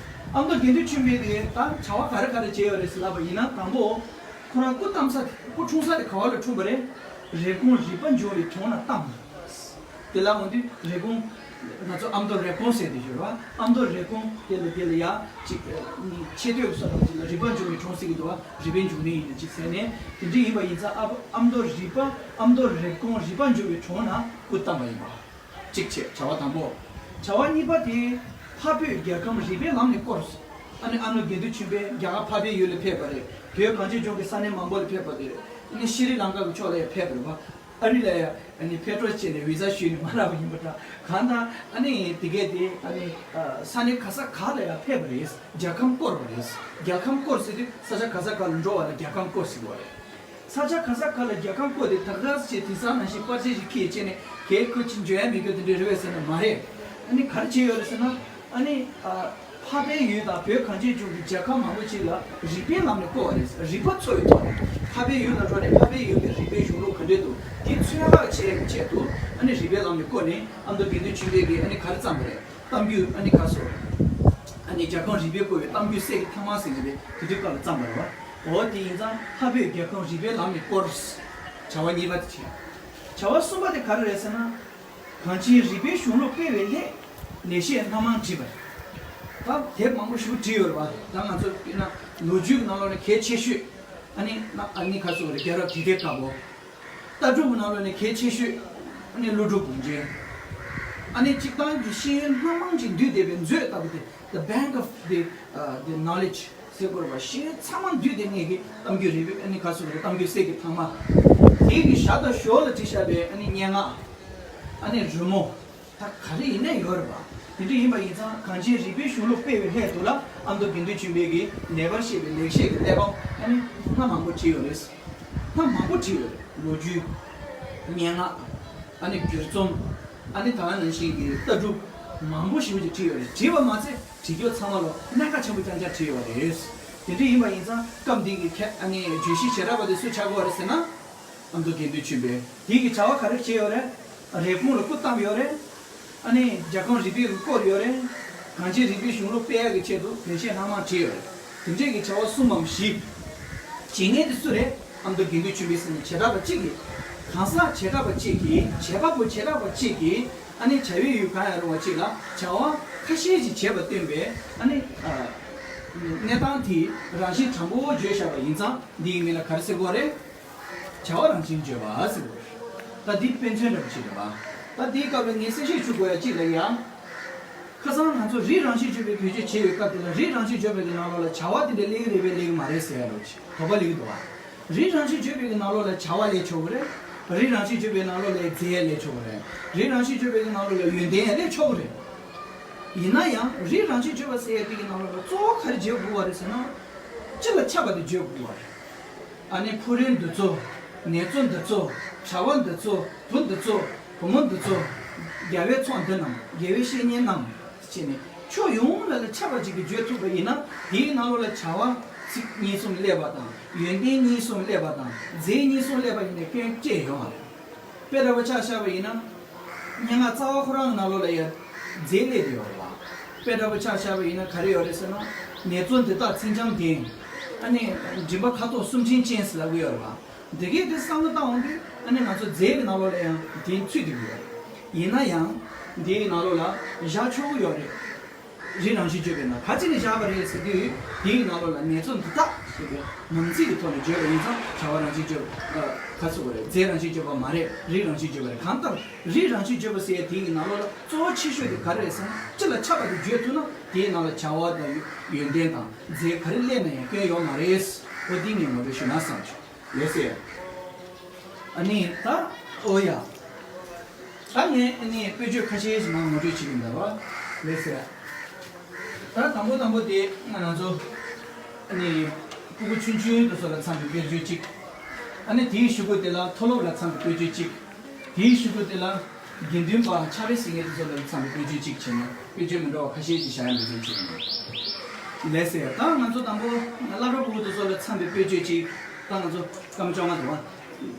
ཨ་མདོ་དགེ་འདུན་ཆོས་འཕེལ་དེ་ད་བྱ་བ་ག་རེ་ག་རེ་བྱས་ཡོད་རེད་ཟེར་ལབ་པ་ཡིན་ན། དང་པོ་ཁོ་རང་སྐུ་བལྟམས་ས། སྐུ་འཁྲུངས་ས་དེ་ག་བ་ལ་འཁྲུངས་པ་རེད། རེབ་གོང་རིག་པ་འབྱུང་བའི་གྲོང་ན་བལྟམས། དེ་ལ་འོང་དུས་རེབ་གོང་། ང་ཚོ་ཨ་མདོ་རེབ་གོང་ཟེར་དེ་ཡོད་རེད་བ། ཨ་མདོ་རེབ་གོང་དེ་ལ་དེ་ལ་ཡ་གཅིག་ཆེ་བསྟོད་ཀྱི་ས་དང་གཅིག་ལ་རིག་པ་འབྱུང་བའི་གྲོང་ཟེར་གྱི་འདུག་བ། རིག་པའི་འབྱུང་གནས་ཡིན་ན་གཅིག་ཟེར་ནས་དེ་འདྲ་ཡིན་པ་ཡིན་ཙང་། ཨ་ཨ་མདོ་རིག་པ། ཨ་མདོ་རེབ་གོང་རིག་པ་འབྱུང་བའི་གྲོང་ན་སྐུ་བལྟམས་པ་ཡིན་པ། གཅིག་བྱས་བྱ་བ་དང་པོ། བྱ་བ་གཉིས་པ་དེ། འཕགས་བོད་རྒྱལ་ཁམས་རིག་པའི་ལམ་ནས་བསྐོར། ཨ་ནི་ཨ་ནུ་དགེ་འདུན་ཆོས་འཕེལ་རྒྱ་གར་འཕགས་པའི་ཡུལ་ལ་ཕེབས་པ་རེད། བོད་གངས་ཅན་ལྗོངས་ཀྱི་ས་གནས་མང་པོ་ལ་ཕེབས་པ་དེ་རེད། ཨ་ནི་ཤྲི་ལང་ཀ་གི་ཕྱོགས་ལ་ཡང་ཕེབས་པ་རེད་བ། ཨ་རི་ལ་ཡང་ཨ་ནི་ཕེབས་འགྲོ་བྱས་ནས་བི་ཟ་ཞུས་ནས་མ་རག་པ་ཡིན་པ་འདྲ། གང་ལྟར་ཨ་ནི་དེ་གས་དེ་ཨ་ནི་ས་གནས་ག་ས་ག་ལ་ཡང་ཕེབས་པ་རེད། རྒྱལ་ཁམས་བསྐོར་བ་རེད། རྒྱལ་ཁམས་བསྐོར་ཟེར་དུས་ས་ཆ་ག་ས་ག་ལ་འགྲོ་བ་ལ་རྒྱལ་ཁམས་བསྐོར་ཟེར་བ་རེད། ས་ཆ་ག་ས་ག་ལ་རྒྱལ་ཁམས་བསྐོར་ཏེ་ད་ག་ཟེ་བྱས་དེང་སང་ནང་བཞིན་པར་ཆས་ཤིག་ཁྱེར་བྱས་ནས་གལ་ཁོ་ཅིག་འཇོན་ཡ་མེད་རྒྱུ་དེ་འདྲ་རེད་བས་ཟེར་ན་མ་རེད། ཨ་ནི་ག་རེ་བྱས་ཡོད་རེད་ཟེར་ན། ཨ་ནི་ཨ། འཕགས་པའི་ཡུལ་དང་བོད་གངས་ཅན་ལྗོངས་ཀྱི་རྒྱལ་ཁམས་མང་པོ་ཅིག་ལ་རིག་པའི་ལམ་ནས་བསྐོར་བ་རེད། རིག་པ་འཚོ་བའི་ཐོག་ནས་འཕགས་པའི་ཡུལ་ལ་འགྲོ་ནས་འཕགས་པའི་ཡུལ་གྱི་རིག་པའི་གཞུང་ལུགས་ག་འདྲས་འདུག་དེ་འཚོལ་བ་བྱེད་ཆེད་དུ། ཨ་ནི་རིག་པའི་ལམ་ནས་བསྐོར་ནས་ཨ་མདོ་དགེ་འདུན་ཆོས་འཕེལ་གྱིས་ཨ་ནི་ག་རེ་བརྩམས་པ་རེད། གཏམ་རྒྱུད་ཨ་ནི་ག་སོ། ཨ་ནི་རྒྱལ་ཁམས་རིག་པས་བསྐོར་བའི་གཏམ་རྒྱུད་གསེར་གྱི་ཐང་མ་ཟེར་གྱི་རེད། དེ་དུས་སྐབས་ལ་བརྩམས་པ་རེད་བ། འོ་དེ་ཡིན་ཙང་འཕགས་པའི་རྒྱལ་ཁམས་རིག་པའི་ལམ་ནས་བསྐོར། བྱ་བ་གཉིས་པ་དེ་བྱས། བྱ་བ་གསུམ་པ་དེ་ག་རེ་རེད་ཟེར་ན། གངས་ཅན་རིག་པའི་གཞུང་ལུགས་སྤེལ་བའི་སླད། ལེགས་བཤད་སྣ་མང་བྲིས་པ། ད་དེབ་མང་པོ་ཞིག་བྲིས་ཡོད་རེད་བ། ད་ང་ཚོ་དཔེར་ན་ལོ་རྒྱུས་ཀྱི་ནང་ལོགས་ནས་གལ་ཆེ་ཤོས། ཨ་ནི་ན་ཨ་ནི་ཁ་སོ་རེ་རྒྱལ་རབས་དྲིལ་བསྒྲགས་དཀར་པོ། ལྟ་གྲུབ་ཀྱི་ནང་ལོགས་ནས་གལ་ཆེ་ཤོས། ཨ་ནི་ཀླུ་སྒྲུབ་བུམ་ཅན། ཨ་ནི་སྤྱིར་བཏང་གི་ཤེས་ཡོན་སྣ་མང་ཅིག་འདུས་བསྡད་པའི་མཛོད་ལྟ་བུ་དེ། The Bank of the, uh, the Knowledge ཟེར་དགོས་རེད་བ། ཤེས་ཡོན་ཚང་མ་འདུས་དེ་ངེད་ཀྱི་གཏམ་རྒྱུད་རིག་པའི་ཨ་ནི་ག་སོ་རེད། གཏམ་རྒྱུད་གསེར་གྱི་ཐང་མ། དེ་གི་ཞར་དང་ཞོར་ལ་བྲིས་བཞག་པའི་ཨ་ནི་སྙན་ངག་ཨ་ནི་རོལ་མོ། ད་ག་རེ་ཡིན་ནའི་ཡོད་རེད་བ། དེ་འདྲ་ཡིན་པ་ཡིན་ཙང་གངས་ཅན་རིག་པའི་གཞུང་ལུགས་སྤེལ་བའི་སླད་དུ་ལ་ཨ་མདོ་དགེ་འདུན་ཆོས་འཕེལ་གྱིས་ནེ་པར་ཤེས་པའི་ལེགས་བཤད་ཀྱི་གླེགས་བམ་ཨ་ནི་སྣ་མང་པོ་བྲིས་ཡོད་རེད། སྣ་མང་པོ་བྲིས་ཡོད་རེད། ལོ་རྒྱུས། སྙན་ངག་ཨ་ནི་བསྒྱུར་རྩོམ། ཨ་ནི་ད་ག་ནང་བཞིན་གྱི་ལྟ་གྲུབ་མང་པོ་ཞེ་པོ་ཅིག་བྲིས་ཡོད་རེད། བྲིས་པ་མ་ཚད་བྲིས་རྒྱུ་ཚང་མ་ལོ་གནད་འགག་ཆེན་པོ་རྐྱང་རྐྱང་བྲིས་ཡོད་རེད། དེ་འདྲ་ཡིན་པ་ཡིན་ཙང་སྐབས་འདི་གི་ཁྱད་ཨ་ནི་བརྗོད་གཞི་བྱེ་བྲག་པ་དེ་སུ་ཆགས་ཀྱི་ཡོད་རེད་ཟེར་ན། ཨ་མདོ་དགེ་འདུན་ཆོས་འཕེལ་དེ་གི་བྱ་བ་ག་རེ་བྱས་ཡོད་རེད། རེབ་གོང་ལ་སྐུ་བལྟམས་ཡོད་རེད། ཨ་ནི་རྒྱལ་ཁམས་རིག་པའི་སྐོར་ཡོད་རེད། གངས་ཅན་རིག་པའི་གཞུང་ལུགས་སྤེལ་ཡག་གི་ཆེད་དུ་ལེགས་བཤད་སྣ་མང་བྲིས་ཡོད་རེད། དེ་འདྲས་ཀྱི་བྱ་བ་གསུམ་མམ་བཞི། བྱེད་མཁན་དེ་སུ་རེད། ཨ་མདོ་དགེ་འདུན་ཆོས་འཕེལ་ཟེར་ནས་བྱེ་བྲག་པ་གཅིག་གིས། གང་ཟག་བྱེ་བྲག་པ་གཅིག་གིས། བྱེད་པ་པོ་བྱེ་བྲག་པ་གཅིག་གིས་ཨ་ནི་བྱ་བའི་ཡུལ་གང་ཡང་རུང་བ་གཅིག་ལ་བྱ་བ་ཁ་ཤས་ཤིག་བྱེད་པ་སྟོན་པའི་ཨ་ནི་ཨ་གནས་སྟངས་དེ་རང་བཞིན་དྲང་པོ་བརྗོད་བཞག་པ་ཡིན་ཙང་འདིའི་མིང་ལ་ག་རེ་ཟེར་དགོས་རེད། བྱ་བ་རང་བཞིན་བརྗོད་པ་ཟེར་དགོས་རེད། ད་འདི་དཔེ་མཚོན་འདྲ་པོ་ཞིག་རེད་པ། ད་འདིའི་སྐབས་ལ་ངས་གསལ་བཤད་ཞུ་དགོས་ཡ་གཅིག་ལ་ཡང་། ཁ་སང་ང་ཚོ་རིགས་རང་བཞིན་བརྗོད་པའི་བེད་སྤྱོད་བྱས་ཡོད་སྐབས་དེ་ལ་རིགས་རང་བཞིན་བརྗོད་པའི་གི་ནང་ལོགས་ལ་བྱ་བ་དེ་འདྲ་སླེབས་ཀྱི་རེད་པས་སླེབས་ཀྱི་མ་རེད་ཟེར་ཡ་ལོ་ཅིག་དོགས་པ་སླེབས་ཀྱི་འདུག་བ། རིགས་རང་བཞིན་བརྗོད་པའི་གི་ནང་ལོགས་ལ་བྱ་བ་སླེབས་ཆོག་གི་རེད། རིགས་རང་བཞིན་བརྗོད་པའི་ནང་ལོགས་ལ་རྫས་སླེབས་ཆོག་གི་རེད། རིགས་རང་བཞིན་བརྗོད་པའི་གི་ནང་ལོགས་ལ་ཡོན་ཏན་ཡང་སླེབས་ཆོག་གི་རེད། ཡིན་ན་ཡང་རིགས་རང་བཞིན་བརྗོད་པ་ཟེར་ཡ་དེ་གི་ནང་ལོགས་ལ་གཙོ་བོ་ག་རེ་བརྗོད་དགོས་པ་རེད་ཟེར་ན། སྤྱི་ལ་ཁྱབ་པ་དེ་བརྗོད་དགོས་པ་རེད། ཨ་ནི་ཕོ་རོག་འདི་ཚོ། ནེ་ཙོ་འདི་ཚོ། གྲྭ་བ་འདི་ཚོ། བུ་འདི་ཚོ། བུ་མོ་འདི་ཚོ། རྒྱལ་བའི་ཚོགས་འདི་རྣམས། དགེ་བའི་བཤེས་གཉེན་རྣམས། ཅེས་ནས་ཕྱོགས་ཡོངས་ལ་ལ་ཁྱབ་པ་ཅིག་གིས་བརྗོད་ཐུབ་པ་ཡིན་ན་དེའི་ནང་ལོགས་ལ་བྱ་བ་ཚིག་གཉིས་གསུམ་སླེབས་པ་དང་ཡོན་ཏན་གཉིས་གསུམ་སླེབས་པ་དང་རྫས་གཉིས་གསུམ་སླེབས་པ་ཡིན་ནའི་སྐྱོན་བཅས་ཡོང་བ་རེད། དཔེ་འདྲ་པོ་ཆ་བཞག་པ་ཡིན་ན། སྙན་ངག་རྩ་བ་ཁོ་རང་གི་ནང་ལོགས་ལ་ཡང་རྫས་སླེབས་ཡོད་རེད་བ། དཔེ་འདྲ་པོ་ཆ་བཞག་པ་ཡིན་ན་ག་རེ་ཡོད་རེད་ཟེར་ན། ནེ་ཙོ་འདི་དག་མཚན་འཇམ་ལྡན། ཨ་ནི་མགྲིན་པ་ཁ་དོག་གསུམ་ཕྲེང་ཅན་ཟེར་ལབ་ཀྱི་ཡོད་རེད་བ། འདི་གས་དེ་བསམ་བློ་བཏང་འོང་དུས་ཨ་ནི་ང་ཚོ་རྫས་ཀྱི་ནང་ལོགས་ལ་ཡང་དེ་ཚུད་བསྡད་ཀྱི་ཡོད་རེད། ཡིན་ན་ཡང་། འདིའི་ནང་ལོགས་ལ་བཞག་ཆོག་གི་ཡོད་རེད། རིགས་རང་བཞིན་བརྗོད་པའི་ནང་ག་ཅི་ནས་བཞག་པ་རེད་ཟེར་དུས་དེའི་ནང་ལོགས་ལ་ནེ་ཙོ་འདི་དག་ཞེས་པའི་ནང་ཚིག་གི་ཐོག་ནས་བརྗོད་པ་ཡིན་ཙང་བྱ་བ་རང་བཞིན་བརྗོད་པ་ག་ཚོད་པ་རེད། རྫས་རང་བཞིན་བརྗོད་པ་མ་རེད། རིགས་རང་བཞིན་བརྗོད་པ་རེད། གང་ལྟར་རིགས་རང་བཞིན་བརྗོད་པ་ཟེར་ཡ་དེའི་ནང་ལོགས་ལ་གཙོ་བོ་ཆེ་ཤོས་དེ་ག་རེ་རེད་ཟེར་ན་སྤྱི་ལ་ཁྱབ་པ་དེ་བརྗོད་ཐུབ་ན་དེའི་ནང་ལ་བྱ་བ་དང་ཡོན་ཏན་དང་རྫས་ག་རེ་སླེབས་ན་ཡང་སྐྱོན་ཡོད་མ་རེད། འོ་འདི་ངས་ངོ་སྤྲོད་ཞུ་ན་བསམ་བྱུང་། ལགས་སེ། ཨ་ནི་ད་ཨོ་ཡ། ད་ངས་ཨ་ནི་དཔེ་བརྗོད་ཁ་ཤས་ཤིག་མར་ངོ་སྤྲོད་བྱེད་ཀྱི་ཡིན་ད་བ། ལགས་སེ། ད་དང་པོ་དང་པོ་དེ་ང་ཚོ་ཨ་ནི་སྤུ་གུ་ཆུང་ཆུང་དེ་ཚོ་ལ་འཚམས་པའི་དཔེ་བརྗོད་གཅིག་ཨ་ནི་དེའི་གཞུག་གུ་དེ་ལ་མཐོ་སློབ་ལ་འཚམས་པའི་དཔེ་བརྗོད་གཅིག་དེའི་གཞུག་གུ་དེ་ལ་དགེ་འདུན་པ་ཕྱག་དཔེ་གཟིགས་མཁན་དེ་ཚོ་ལ་འཚམས་པའི་དཔེ་བརྗོད་གཅིག་བྱས་ནས་དཔེ་བརྗོད་མི་འདྲ་བ་ཁ་ཤས་ཅིག་བཞག་ཡ་འདུག་ཅེས་བྱས་ནས། ལགས་སེ། ད་ང་ཚོ་དང་པོ་སློབ་གྲྭ་སྤུ་གུ་དེ་ཚོ་ལ་འཚམས་པའི་དཔེ་བརྗོད་གཅིག་ད་ང་ཚོ་སྐར་མ་བཅོ་ལྔ་འདུག་བ།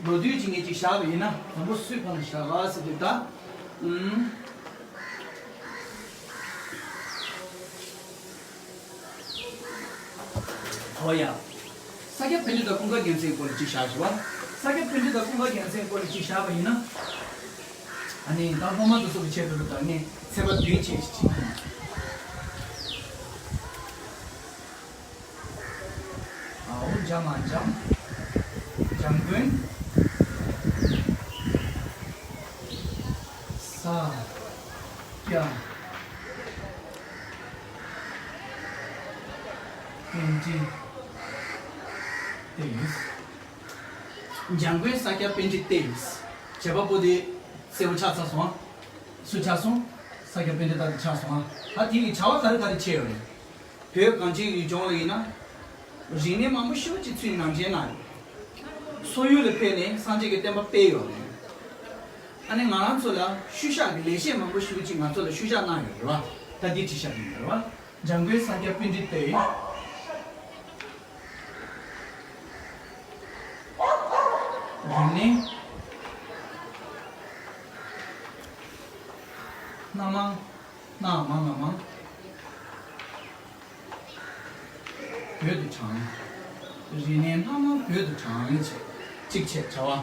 མདོར་བསྡུས་ཅིག་ངས་ཅིག་བཞག་པ་ཡིན་ན་དང་པོ་སུའི་ཕར་ལ་བཞག་པ་ཟེར་དུས་ད། ཨུམ། ཨོ་ཡ། ས་སྐྱ་པཎྜི་ཏ་ཀུན་དགའ་རྒྱལ་མཚན་སྐོར་ལ་ཅིག་བཞག་ཞུ་བ། ས་སྐྱ་པཎྜི་ཏ་ཀུན་དགའ་རྒྱལ་མཚན་སྐོར་ལ་ཅིག་བཞག་པ་ཡིན་ན། ཨ་ནི་ད་སློབ་མ་དེ་ཚོ་གི་ཆེད་དུ་ལ་ད་ངས་ཚེས་པ་བདུན་བྱས་ཤིག་ཅིག་ཨའོ་འཇམ་མ་འཇམ། འཇམ་མགོན། ས། སྐྱ། པཎྜི་ཏས། འཇམ་མགོན་ས་སྐྱ་པཎྜི་ཏས། བྱེད་པ་པོ་དེ་གསལ་པོ་ཆགས་ཚར་སོང་ཨ། སུ་ཆགས་སོང་། ས་སྐྱ་པཎྜི་ཏ་དེ་ཆགས་སོང་ཨ། ད་དེ་གི་བྱ་བ་ག་རེ་ག་རེ་བྱས་ཡོད་རེད། བོད་གངས་ཅན་གྱི་ལྗོངས་ལ་ཡིན་ན། རིག་གནས་མང་པོ་ཞེ་པོ་ཅིག་ཚུར་ནང་འདྲེན་གནང་ཡོད། སོག་ཡུལ་ལ་ཕེབས་ནས་སངས་རྒྱས་ཀྱི་བསྟན་པ་སྤེལ་ཡོད་རེད། ཨ་ནི་ང་རང་ཚོ་ལ་ཤུལ་བཞག་གི་ལེགས་བཤད་མང་པོ་ཞེ་པོ་ཅིག་ང་ཚོ་ལ་ཤུལ་བཞག་གནང་ཡོད་རེད་བ། ད་འདི་བྲིས་བཞག་གི་ཡོད་རེད་བ། འཇམ་མགོན་ས་སྐྱ་པཎྜི་ཏའི། རིག་གནས་སྣ་མང་། སྣ་མང་སྣ་མང་། བོད་དུ་དྲངས། རིག་གནས་སྣ་མང་བོད་དུ་དྲངས་བྱས། གཅིག་བྱས་བྱ་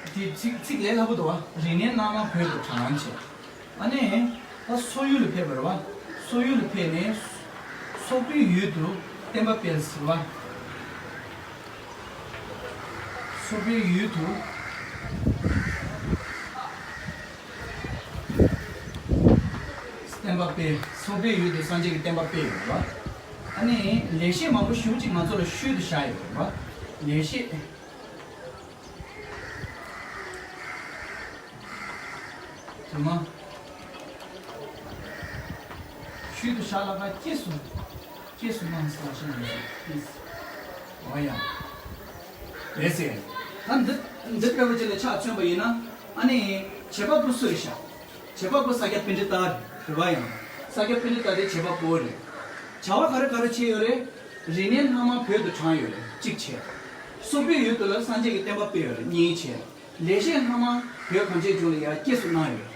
བ། དེ་ཚིག་ཚིག་ལས་སླ་པོ་འདུག་བ། རིག་གནས་སྣ་མང་བོད་དུ་དྲངས་བྱས། ཨ་ནི། ད་སོག་ཡུལ་ལ་ཕེབས་པ་རེད་བ། སོག་ཡུལ་ལ་ཕེབས་ནས། སོག་པོའི་ཡུལ་དུ་བསྟན་པ་སྤེལ་ཟེར་བ། སོག་པོའི་ཡུལ་དུ། བསྟན་པ་སྤེལ། སོག་པོའི་ཡུལ་དུ་སངས་རྒྱས་ཀྱི་བསྟན་པ་སྤེལ་ཡོད་རེད་བ། ཨ་ནི་ལེགས་བཤད་མང་པོ་ཞེ་པོ་ཅིག་ང་ཚོ་ལ་ཤུལ་དུ་བཞག་ཡོད་རེད་བ། ལེགས་བཤད་དུ་མ། ཤུལ་དུ་བཞག་ལ་ཁ་སྐྱེས་སུ། སྐྱེས་སུ་མངགས་ཟེར་བ་ཞིག་ཡིན། ཨོ་ཡ། རེད་ཟེར། ད་འདི་འདི་ལྟ་བུ་ཅིག་ལ་ཆ་མཚོན་པ་ཡིན་ན། ཨ་ནི། བྱེད་པ་པོ་སུ་རེད་ཤག་བྱེད་པ་པོ་ས་སྐྱ་པཎྜི་ཏ་རེད་བ་ཡང་། ས་སྐྱ་པཎྜི་ཏ་དེ་བྱེད་པ་པོ་རེད། བྱ་བ་ག་རེ་ག་རེ་བྱས་ཡོད་རེད། རིག་གནས་སྣ་མང་བོད་དུ་དྲངས་ཡོད་རེད་གཅིག་བྱས། སོག་པོའི་ཡུལ་དུ་ལ་སངས་རྒྱས་ཀྱི་བསྟན་པ་སྤེལ་ཡོད་རེད་གཉིས་བྱས། ལེགས་བཤད་སྣ་མང་བོད་གངས་ཅན་ལྗོངས་ལ་ཡར་སྐྱེས་སུ་གནང་ཡོད།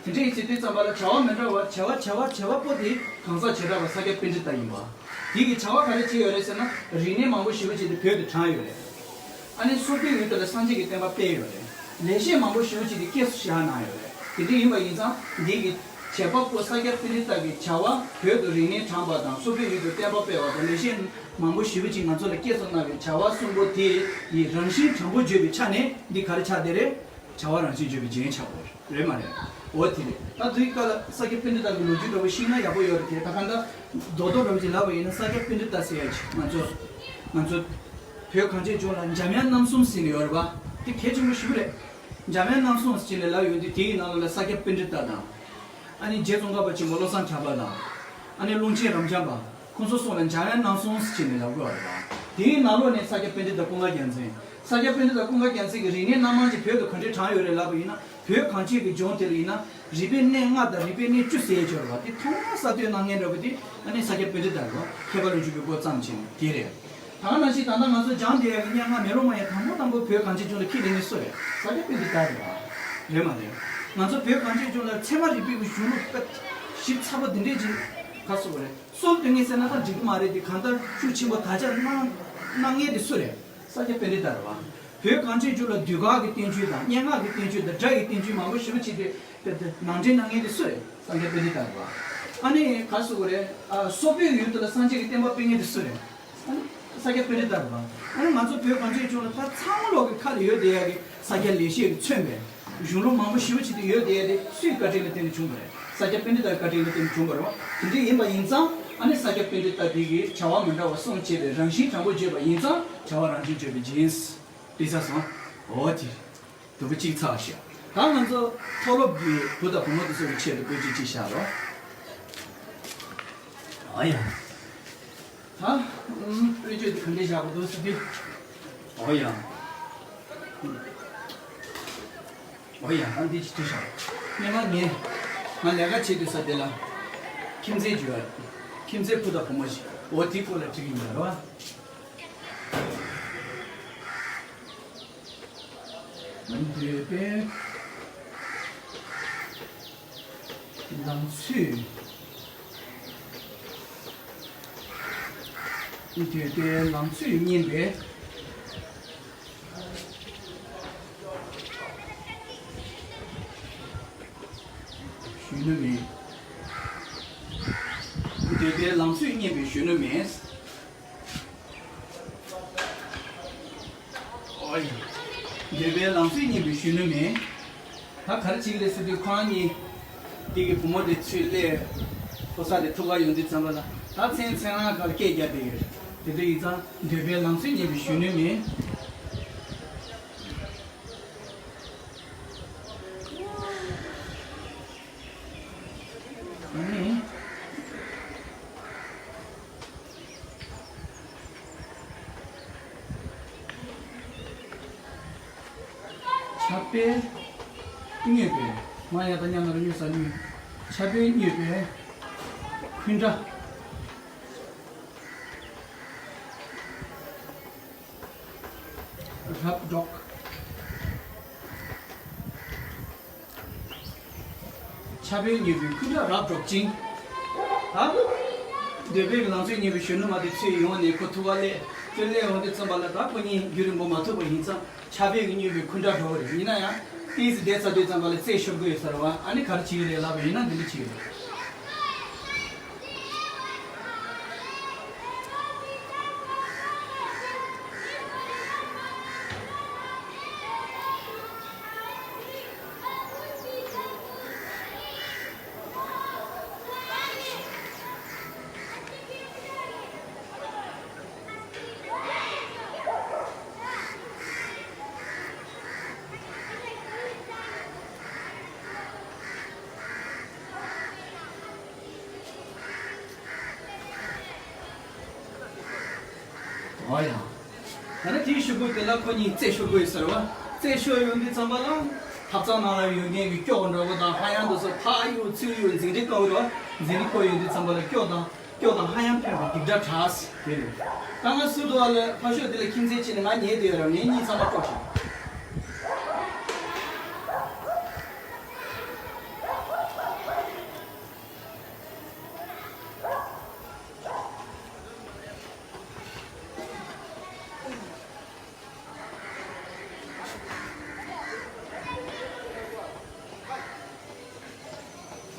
དེ་འདྲ་ཡིན་ཟེར་དུས་ཙམ་པ་ལ་བྱ་བ་མི་འདྲ་བ་བྱ་བ་བྱ་བ་བྱེད་པ་པོ་དེ་གང་ཟག་བྱེ་བྲག་པ་ས་སྐྱ་པཎྜི་ཏ་ཡིན་པ། དེ་གི་བྱ་བ་ག་རེ་བྱས་ཡོད་རེད་ཟེར་ན་རིག་གནས་མང་པོ་ཞེ་པོ་ཅིག་དེ་བོད་དུ་དྲངས་ཡོད་རེད། ཨ་ནི་སོག་པོའི་ཡུལ་དུ་ལ་སངས་རྒྱས་ཀྱི་བསྟན་པ་སྤེལ་ཡོད་རེད། ལེགས་བཤད་མང་པོ་ཞེ་པོ་ཅིག་དེ་སྐྱེས་སུ་བཞག་གནང་ཡོད་རེད། དེ་འདྲ་ཡིན་པ་ཡིན་ཙང་འདི་གི་བྱེད་པ་པོ་ས་སྐྱ་པཎྜི་ཏ་གི་བྱ་བ་བོད་དུ་རིག་གནས་དྲངས་པ་དང་སོག་པོའི་ཡུལ་དུ་བསྟན་པ་སྤེལ་བ་དང་ལེགས་བཤད་མང་པོ་ཞེ་པོ་ཅིག་ང་ཚོ་ལ་སྐྱེས་སུ་གནང་བའི་བྱ་བ་གསུམ་པོ་དེ་ཡི་རང་བཞིན་དྲང་པོ་བརྗོད་པའི་ཆ་ནས་འདི་ག་རེ་ཆགས་བསྡད་རེད། བྱ་བ་རང་བཞིན་བརྗོད་པའི་རྒྱན་ཆགས་པ་རེད་མ་རེད། འོ་དེ་རེད། ད་དེའི་སྐབས་ལ་ས་སྐྱ་པཎྜི་ཏ་གི་ལོ་རྒྱུས་འདྲ་བོ་ཤེས་ན་ཡག་པོ་ཡོད་རེད་དེ་ད་ག་འདྲ་རྡོག་རྡོག་འདྲ་བོ་ཅིག་ལབ་པ་ཡིན་ན་ས་སྐྱ་པཎྜི་ཏ་ཟེར་ཡ་ཅིག་ང་ཚོ་ང་ཚོ་བོད་གངས་ཅན་ལྗོངས་ལ་འཇམ་དབྱངས་རྣམ་གསུམ་ཟེར་ནས་ཡོད་རེད་པ། དེ་གལ་ཆེན་པོ་ཞིག་རེད། འཇམ་དབྱངས་རྣམ་གསུམ་ཟེར་ནས་ལབ་ཡོང་དུས་དེའི་ནང་ལོགས་ལ་ས་སྐྱ་པཎྜི་ཏ་དང་། ཨ་ནི་རྗེ་ཙོང་ཁ་པ་ཆེན་པོ་བློ་བཟང་གྲགས་པ་དང་། ཨ་ནི་ཀློང་ཆེན་རབ་འབྱམས་པ། ཁོང་ཚོ་སོགས་ལ་འཇམ་དབྱངས་རྣམ་གསུམ་ཟེར་ནས་ལབ་དགོས་པ་རེད་པ། དེའི་ནང་ལོགས་ནས་ས་སྐྱ་པཎྜི་ཏ་ཀུན་དགའ་རྒྱལ་མཚན། ས་སྐྱ་པཎྜི་ཏ་ཀུན་དགའ་རྒྱལ་མཚན་གྱི་རིག་གནས་སྣ་མང་ཅིག་བོད་དུ་ག་འདྲས་དྲངས་ཡོད་རེད་ལབ་པ་ཡིན་ན། བོད་གངས་ཅན་གྱི་ལྗོངས་དེ་ལ་ཡིན་ན། རིག་པའི་གནས་ལྔ་དང་རིག་པའི་གནས་བཅུ་ཟེར་ཡས་ཅིག་ཡོད་རེད་པ། དེ་ཐོག་མར་གསར་གཏོད་གནང་མཁན་འདྲ་པོ་དེ་ཨ་ནི་ས་སྐྱ་པཎྜི་ཏ་རེད་པ། མཁས་པ་བློ་ཆོས་པའི་སྐོར་བརྩམས་བྱས་ནས་དེ་རེད། ད་ག་ནང་བཞིན་ད་ལྟ་ང་ཚོ་སྦྱངས་བསྡད་ཡག་གི་གནས་ལྔ་མེ་ལོང་མ་ཡིན་དང་པོ་དང་པོ་བོད་གངས་ཅན་ལྗོངས་ལ་འཁྱེར་སླེབས་མཁན་སུ་རེད། ས་སྐྱ་པཎྜི་ཏ་རེད་པ། རེད་མ་རེད། ང་ཚོ་བོད་གངས་ཅན་ལྗོངས་ལ་ཚད་མ་རིག་པའི་གཞུང་ལུགས་ཞིབ་ཚགས་པོ་འདི་འདྲས་ཅིག་ག་སོ་རེད། སྲོལ་གཏོད་མཁན་ཟེར་ན་ད་འགྲིག་གི་མ་རེད་དེ་གང་ལྟར་ཤུགས་ཆེན་པོ་དར་ཁྱབ་གནང་གནང་མཁན་དེ་སུ་རེད། ས་སྐྱ་པཎྜི་ཏ་རེད་པ། བོད་གངས་ཅན་ལྗོངས་ལ་ཟློས་གར་གྱི་བསྟན་བཅོས་དང་སྙན་ངག་གི་བསྟན་བཅོས་དང་སྒྲ་ཡི་བསྟན་བཅོས་མང་པོ་ཞེ་པོ་ཅིག་དེ་ནང་འདྲེན་གནང་མཁན་དེ་སུ་རེད། ས་སྐྱ་པཎྜི་ཏ་རེད་པ། ཨ་ནི་ག་སོ་རེད། ཨ་སོག་པོའི་ཡུལ་དུ་ལ་སངས་རྒྱས་ཀྱི་བསྟན་པ་སྤེལ་མཁན་དེ་སུ་རེད། ཨ་ནི་ས་སྐྱ་པཎྜི་ཏ་རེད་པ། ཨ་ནི་ང་ཚོ་བོད་གངས་ཅན་ལྗོངས་ལ་ད་ཚང་མ་ལོག་གི་ཁ་ལ་ཡོད་བསྡད་ཡག་གི་ས་སྐྱ་ལེགས་བཤད་ཀྱིས་མཚོན་པའི་གཞུང་ལུགས་མང་པོ་ཞེ་པོ་ཅིག་དེ་ཡོད་བསྡད་ཡག་དེ་སུའི་བཀའ་དྲིན་ལ་བརྟེན་ནས་བྱུང་བ་རེད། ས་སྐྱ་པཎྜི་ཏའི་བཀའ་དྲིན་ལ་བརྟེན་ནས་བྱུང་བ་རེད་པ། དེ་འདྲ་ཡིན་པ་ཡིན་ཙང་ཨ་ནི་ས་སྐྱ་པཎྜི་ཏ་དེ་གིས་བྱ་བ་མི་འདྲ་བ་གསུམ་བྱས་པའི་རང་བཞིན་དྲང་པོ་བརྗོད་པ་ཡིན་ཙང་བྱ་བ་རང་བཞིན་བརྗོད་པའི་རྒྱན། འགྲིག་ས་སོང་། འོ་དེ་རེད། དུམ་བུ་གཅིག་ཚར་བཞག་ད་ང་ཚོ་མཐོ་སློབ་ཀྱི་བུ་དང་བུ་མོ་དེ་ཚོ་གི་ཆེད་དུ་བཀོད་སྒྲིག་ཅིག་བཞག་རོགས། ཨ་ཡ། ད་ཨུམ་བཀོད་སྒྲིག་དེ་ག་འདྲས་བཞག་དགོས་འདུག་ཟེར་དུས། ཨོ་ཡ། ཨོ་ཡ། ད་འདི་ཅིག་བྲིས་བཞག་སྔོན་མ་ངས་ང་ལས་ཀ་བྱེད་དུས་ས་དེ་ལ་ཁྱིམ་མཚེས་བརྗོད་ཡ། ཁྱིམ་མཚེས་བུ་དང་བུ་མོ་ཞིག་འོ་དེའི་སྐོར་ལ་བྲིས་ཀྱི་ཡིན་པ་རེད་བ། འདོད་པའི་ལང་ཚོས། འདོད་པའི་ལང་ཚོས་སྙན་པའི་གཞོན་ནུ་མས། འདོད་པའི་ལང་ཚོས་སྙན་པའི་གཞོན་ནུ་མས། ཨོ་ཡ། འདོད་པའི་ལང་ཚོས་སྙན་པའི་གཞོན་ནུ་མས། ད་ག་རེ་བྱེད་ཀྱི་རེད་ཟེར་དུས་ཁོ་རང་གཉིས་དེ་གི་བུ་མོ་དེ་ཚུར་སླེབས། ཕོ་གསར་དེ་ཐུག་ག་ཡོང་དུས་ཙམ་པ་ལ་ ད་མཚན་མཚན་རང་གར་སྐད་རྒྱག་བསྡད་ཡོད། དེ་འདྲ་ཡིན་ཙང་འདོད་པའི་ལང་ཚོས་མཉེས་པའི་གཞོན་ནུ་མས། ཨ་ནི། ཆར་པས་མྱོས་པའི། མ་ཡ་ད་ཉ་ན་རོ་མྱོས་ས་མྱོས། ཆར་པས་མྱོས་པའི་འཁུན་སྒྲ། རབ་སྒྲོག་ཆར་པས་མྱོས་པའི་འཁུན་སྒྲ་རབ་སྒྲོག་ཅིང་། ད། འདོད་པའི་ལང་ཚོས་མཉེས་པའི་གཞོན་ནུ་མ་དེ་ཚུར་ཡོང་ནས་ཁོ་ཐུག་ག་སླེབས། དེ་སླེབས་འོང་དུས་ཙམ་པ་ལ་ད་ཁོ་གཉིས་རྒྱུན་རིང་པོ་མ་ཐུག་པ་ཡིན་ཙང་ཆར་པས་མྱོས་པའི་འཁུན་སྒྲ་སྒྲོག་རེད། ཡིན་ན་ཡང་ཏོག་ཙམ་བསྡད་ཚར་དུས་ཙམ་པ་ལ་རྩེད་ཤོར་གི་ཡོད་ས་རེད་བ། ཨ་ནི་ག་རེ་བྱེད་ཀྱི་རེད་ལབ་པ་ཡིན་ན་འདི་འདྲ་བྱེད་ཀྱི་རེད། ཨོ་ཡ། ད་ནི་དེའི་གཞུག་གུ་དེ་ལ་ཁོ་གཉིས་རྩེད་ཤོར་དགོས་ཟེར་བ། རྩེད་ཤོར་ཡོང་དུས་ཙམ་པ་ལ། ཐབ་ཚང་ནང་ལ་ཡོད་མཁན་གྱི་སྐྱོགས་འདྲ་བོ་དང་ཧ་ཡང་དུ་སོ་ཕ་ཡུ་ཚུ་ཡུ་འཛིང་རེས་གཏོང་རོགས། འཛིང་རེས་ཁོ་ཡོང་དུས་ཙམ་པ་ལ་སྐྱོགས་དང་སྐྱོགས་དང་ཧ་ཡང་ཕན་པའི་སྡིག་སྒྲ་གྲགས། དེ་རེད། ད་ང་སུ་དུ་བ་ལ་ཕ་ཤོད་དེ་ལ་ཁྱིམ་མཚེས་ཅི་ནས་ང་ཉལ་དེ་ཡོད་ར་ངས་གཉིད་ཚང་མ་དཀྲོག་ཤིང་།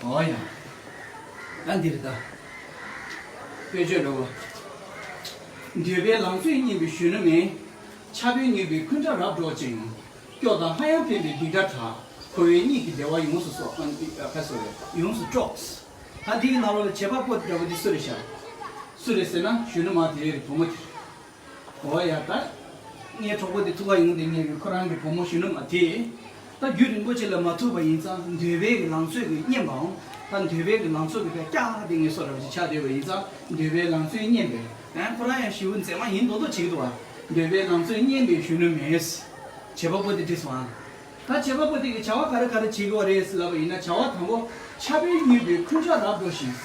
ཨོ་ཡ། ད་འདིར་ད། དཔེ་བརྗོད་འགྲོ་བ། འདོད་པའི་ལང་ཚོས་མཉེས་པའི་གཞོན་ནུ་མས། ཆར་པས་མྱོས་པའི་འཁུན་སྒྲ་རབ་སྒྲོག་ཅིང་། སྐྱོགས་དང་ཧ་ཡང་ཕན་པའི་སྡིག་སྒྲ་གྲགས། ཁོ་བོའི་གཉིད་ཀྱི་བདེ་བ་ཡོངས་སུ་གསོག་ཨ་ནི་ཨ་ཁ་སོ་རེད་ཡོངས་སུ་དཀྲོགས། ད་འདིའི་ནང་ལོགས་ལ་བྱེད་པ་པོ་འདྲ་བོ་འདི་སུ་རེད་ཤག་སུ་རེད་ཟེར་ན་གཞོན་ནུ་མ་དེ་རེད། བུ་མོ་དེ་རེད། འོ་ཡ་ད། ངའི་གྲོགས་པོ་དེ་ཐུག་ག་ཡོང་དེ་ངས་ཁོ་རང་གི་བུ་མོ་གཞོན་ནུ་མ་དེ། ད་རྒྱུན་རིང་པོ་ཅིག་ལ་མ་ཐུག་པ་ཡིན་ཙང་འདོད་པའི་གི་ལང་ཚོས་གི་མཉེན་པའང་། ད་འདོད་པའི་གི་ལང་ཚོ་གི་བས་ཀྱག་དེ་ངས་སོ་ར་བ་ཅིག་ཆགས་བསྡད་པ་ཡིན་ཙང་འདོད་པའི་ལང་ཚོས་མཉེན་པའི། ཡང་ཁོ་རང་ཡང་ཞེ་པོ་མཛེས་མ་ཡིན་མདོག་མདོག་བྱེད་ཀྱི་འདུག་བ། འདོད་པའི་ལང་ཚོས་མཉེན་པའི་གཞོན་ནུ་མས། བྱེད་པ་པོ་དེ་དྲིས་སོང་ཨ། ད་བྱེད་པ་པོ་དེ་གིས་བྱ་བ་ག་རེ་ག་རེ་བྱེད་ཀྱི་བ་རེད་ལབ་པ་ཡིན་ན། བྱ་བ་དང་པོ་ཆར་པས་མྱོས་པའི་འཁུན་སྒྲ་རབ་སྒྲོག་ཞིང་།